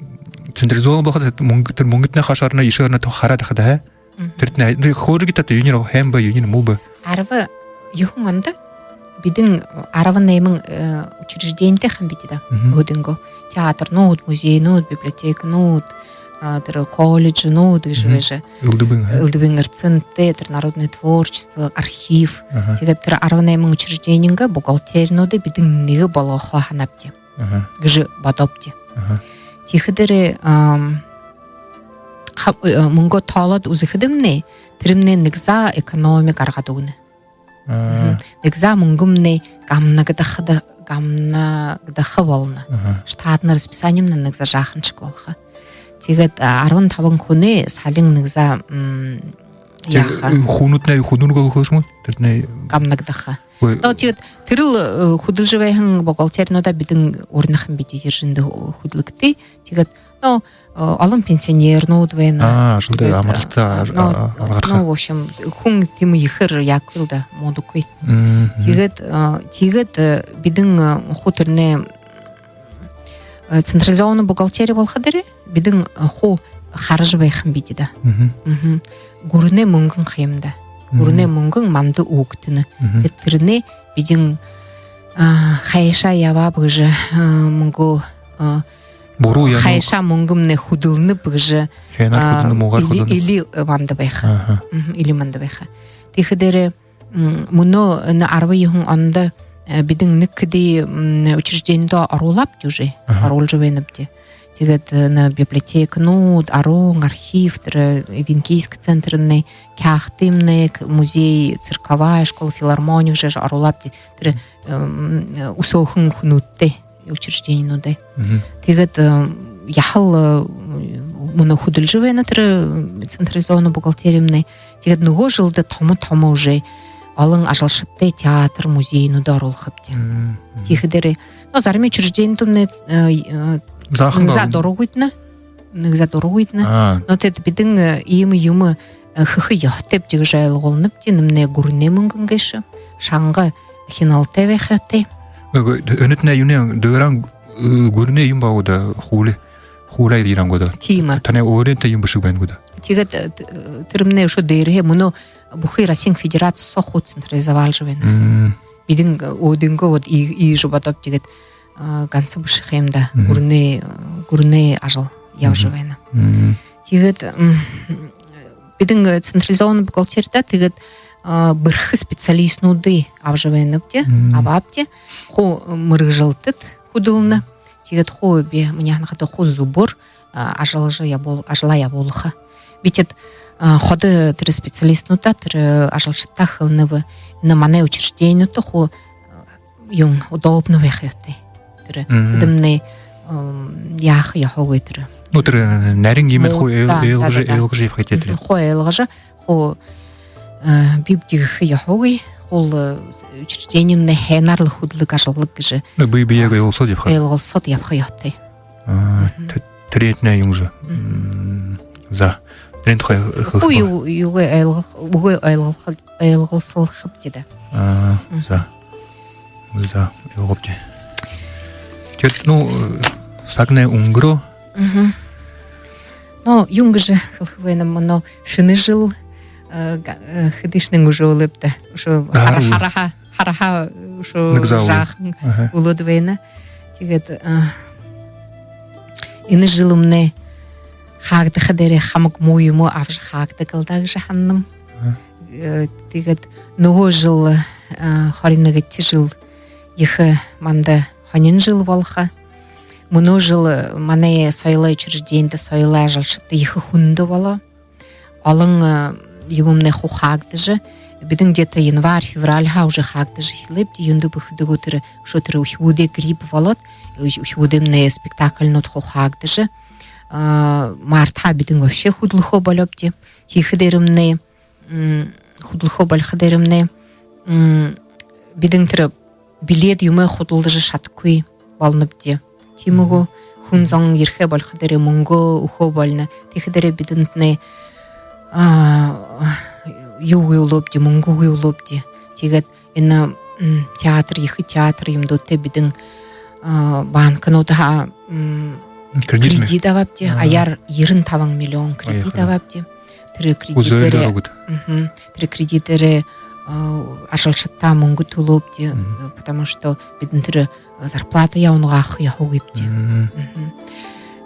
централизованный болоходо, тэрэ мүнгэтнай хаашаа орно, иишээ орно тухай хараад байхада, ха. Тэрэтнай, тэрэ хөөрэжэ таатай, юуниинь һайн бэ, юуниинь муу бэ. Арбан юһэн ондо бидэн арбан найман учрежденитэй һэм бидэ даа. Өөһэдынгөө театрнууд, музейнүүд, библиотеканууд, тэрэ колледжнүүд гэжэ байжа. Элдэбын, ха? Элдэбын эрсэнтэй, тэрэ народное творчество, архив. Тиигээд тэрэ арбан найман учреждениингээ бухгалтеринуудые бидэн нэгэ болгохо һанаабди гэжэ бодообди. Тиихэдэрээ мүнгөө тоолоод үзэхэдэмнай, тэрэмнай нэгэ заа экономи гаргаад үгэнэ. Нэгэ заа мүнгэмнай гамнагдаха, гамнагдаха болоно. Штатный расписанимнай нэгэ заа жааханшье болохо. Тиигээд арбан табан хүнэй салин нэгэ заа яаха. Хүнүүднай хүдэлгөө болохо юм гү? Тэрэтнай гамнагдаха. Но тиигээд тэрэл хүдэлжэ байһан бухгалтеринуудаа бидэн уринахам бидэ, ерэжэ эндэ хүдэлэгты. Тиигээд, но олон пенсионернүүд байна. А, ажалда амаралтада гараха. Ну, в общем, хүн тиимэ ехээр яахагүй л даа, муудахагүй. Тиигээд, тиигээд бидэн хуу тэрэнэй централизованный бухгалтерия болоходоо бидэн хуу хаража байхам бидэ даа. Гүрэнэй мүнгэн ха юм даа. Гүрэнэй мүнгэн манда үгтэнэ. Тиигээд тэрэнээ бидэн хайшаа ябааб гэжэ, мүнгөө буруу яана, хайшаа мүнгэмнай хүдэлнэб гэжэ, һайнаар хүдэлнэ, муугаар хүдэлнэ, эли манда байха. Эли манда байха. Тиихэдэрээ мүнөө энэ арбан юһэн ондо бидэн нэгэ хэды учреждениидэ оруулаабди уже, оруулжа байнабди. Тиигээд энэ библиотеканууд, арбан архив, тэрэ Эвенкийскэ центрнай, Кяхтымнай музей, цирковая школа, филармони гэжэ оруулаабди. Тэрэ үсөөхэн хүнүүдтэй учрежденинүүдээ. Тиигээд яһала мүнөө хүдэлжэ байна тэрэ централизованный бухгалтеримнай. Тиигээд нүгөө жэлдэ томо-томо уже олон ажалшадтай театр, музейнүүдые оруулхабди. Тиихэдэрээ, но, зарим учрежденинүүднай заахан, нэгэ заа дурагүйдэнэ. Нэгэ заа дурагүйдэнэ. Но тиигээд бидэн иимэ юумэ хэхэ ёһотойбди гэжэ ойлгуулнабди, энэмнай гүрэнэй мүнгэн гээшэ, шанга хиналтай байха ёһотой. Энэтнай юунэй, дээрэһээнь гүрэнэй юм баа гү даа, хуули. Хуулиһаа ерэһэн гү даа. Тиимэ. Танай өөрынтэ юм бэшэ гү, байна гү даа. Тиигээд тэрэмнай үшөө дээрэһээ мүнөө бүхы Россиин Федераци соо хуу централизовалжа байна. Бидэн өөһэдынгөө вот иигэжэ бодообди гээд, ганса бэшэ ха юм даа. Гүрэнэй, гүрэнэй ажал ябажа байна. Тиигээд бидэн централизованный бухгалтеридэ тиигээд бэрхэ специалистнуудые абажа байнабди, абаабди. Хуу мэргэжэлтэд хүдэлнэ. Тиигээд хуу, би, минии һанахада, хуу зүбөөр ажалаа ябуул-, ажалаа ябуулха. Би тиигээд ходо тэрэ специалистнуудта, тэрэ ажалшадта хэлэнэб: энэ манай учрежденинүүдтэ хуу юун, удобно байха ёһотой. Тэрэ хэдымнай яаха ёһогүй тэрэ. Ну, тэрэ нарин юумэндэ хуу ойлгожо, ойлгожо ябаха ёһотой тэрэ. Хуу ойлгожо, хуу э, бибди гэхэ ёһогүй, хуу, э, учреждениемнай һайнаар лэ хүдэлэг, ажаллаг гэжэ. Ну, бэе бэеэ, а, ойлголсоод ябаха. Ойлголсоод ябаха ёһотой. А, мгм. Тэ-, тэрээтнай юун гэжэ. Мгм. М, за. Тэрээн тухай хэлэхэ. Хуу юу, юугээ ойлгол-, үгөө ойлголхо-, ойлголсолхобди даа. А, мгм. За. За, ойлгообди. Тиигээд, ну, э, сагнай үнгэрөө. Мгм. Но юун гэжэ хэлэхэ байнаб, мүнөө шэнэ жэл, э, га-, э, хэдышье үнгэрөө лэ бэд даа. Үшөө... Ага, хара-, үгы. Хараха, хараха, үшөө... Нэгэ заа үлөөд. Жаахан... Аха. Үлөөд байна. Тиигээд, э, энэ жэлнай хаагдаха дээрээ хамаг муу юумэ абажа хаагдаг лэ даа гэжэ һананам. Аха. Э, тиигээд нүгөө жэл, э, хорин нэгэдэхи жэл ехэ манда һонин жэл болохо. Мүнөө жэл, э, манай соёлой учрежденидэ, соёлой ажалшадта ехэ хүндэ болоо. Олон, э, юумэмнай хуу хаагдажа, бидэн где-то январь, февральһаа уже хаагдажа эхилээбди, юундэб гэхэдэ, үгы, тэрэ, үшөө тэрэ үхибүүдэй грипп болоод, ү-, үхибүүдэймнай спектакльнууд хуу хаагдажа, а, мартһаа бидэн вообще хүдэлхөө болёобди. Тиихэ дээрэмнай, м, хүдэлхөө болохо дээрэмнай, м, бидэн тэрэ билет юумэ худалдажа шадахагүй болонобди. Тиимэ гү? Мгм. Хүн зон ерэхэ болохо дээрээ мүнгэ үгэхэ болоно. Тиихэ дээрээ бидэндэнь, а, юугүй болообди, мүнгэгүй болообди. Тиигээд энэ, м, театр, ехэ театр юумэдтэй бидэн, а, банкнуудһаа, м, кредит мэ? Кредит абаабди. Ага. Аяар ерэн табан миллион кредит абаабди. Аяар. Тэрэ кредитээрээ... Үзөөлөөр үгыт. Мгм. Тэрэ кредитээрээ, а, ажалшадтаа мүнгэ түлөөбди, мгм, потому что бидэн тэрэ зарплата ябуулха ёһогүйбди. Мгм. Мгм.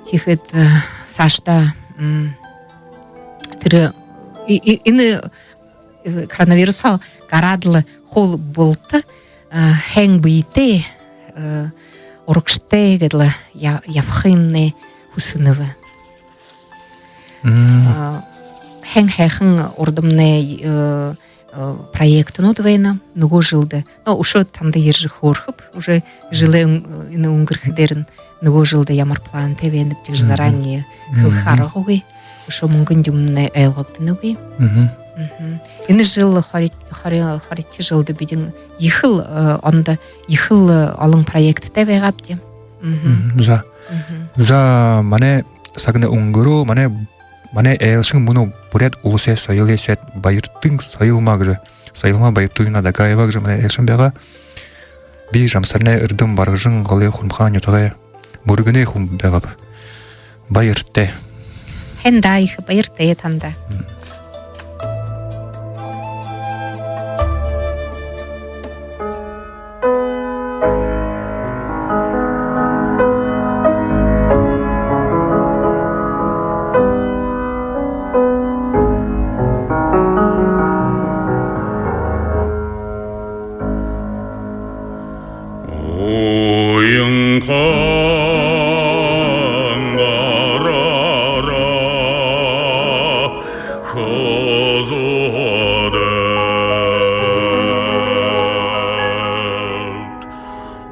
Тиихэдэ, э, саашадаа, м, тэрэ, и-, и-, энэ, э, коронавирусһаа гараад лэ хуу булта, э, һайн бэетэй, э, урагшатай гээд лэ я-, ябахыемнай хүсэнэб. Мм. А, һайн һайхан урдамнай, э, э, проектнууд байна, нүгөө жэлдэ. Но үшөө танда ерэжэ хөөрэхэб, уже жэлэй үн-, энэ үнгэрхэ дээрэнь нүгөө жэлдэ ямар плантай байнаб гэжэ заранее хэлэхэ аргагүй. Үшөө мүнгэн юумэмнай ойлгогдоногүй. Мгм. Мгм. Энэ жэл хори-, хори-, хоридохи жэлдэ бидэн ехэл, э, ондо ехэл, э, олон проекттэй байгаабди. Мгм. Мгм. За. Мгм. За, манай сагнай үнгэрөө, манай, манай айлшан мүнөө Буряад Уласай соёлой сайд Баяртын Соёлма гэжэ, Соёлма Баяртуевна Дагаева гэжэ манай айлшан байгаа. Би Жамсаринай эрдэм, Баргажан голой Хурамхаан нютагай Мүргэнэй хүн байгааб. Баяртай. Һайн даа, ехэ баяртай танда. Мм. Уян хангарара хозодод.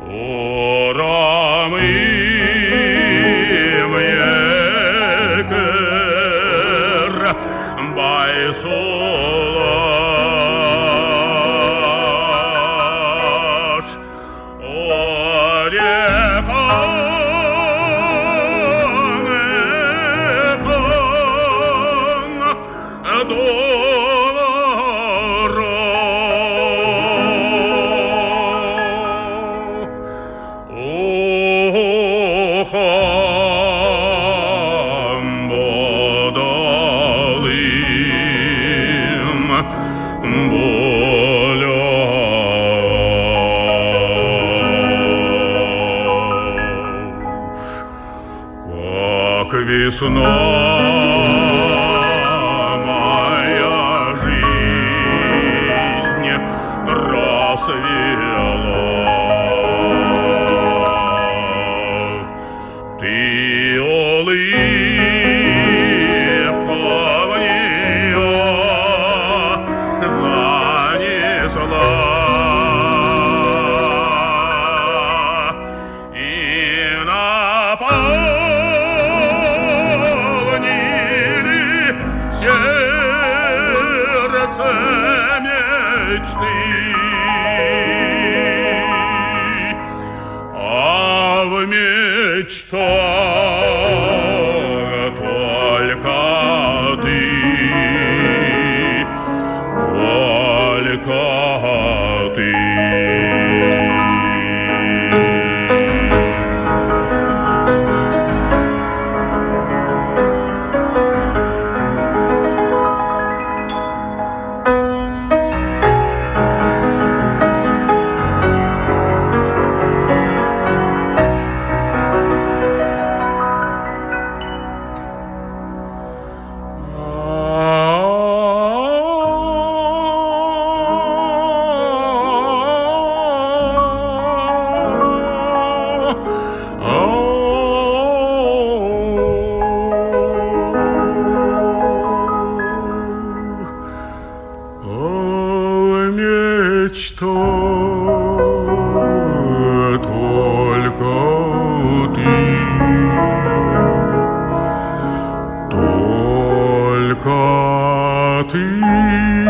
Урам имэкэр байсуулаш. Орёхон эхон дороо ухан бодолым болёо. Как весна моя жизнь расцвела. Ты улыбка в неё занесла и наполнила А в мечтах только ты, только ты. А в мечтах только ты, только ты.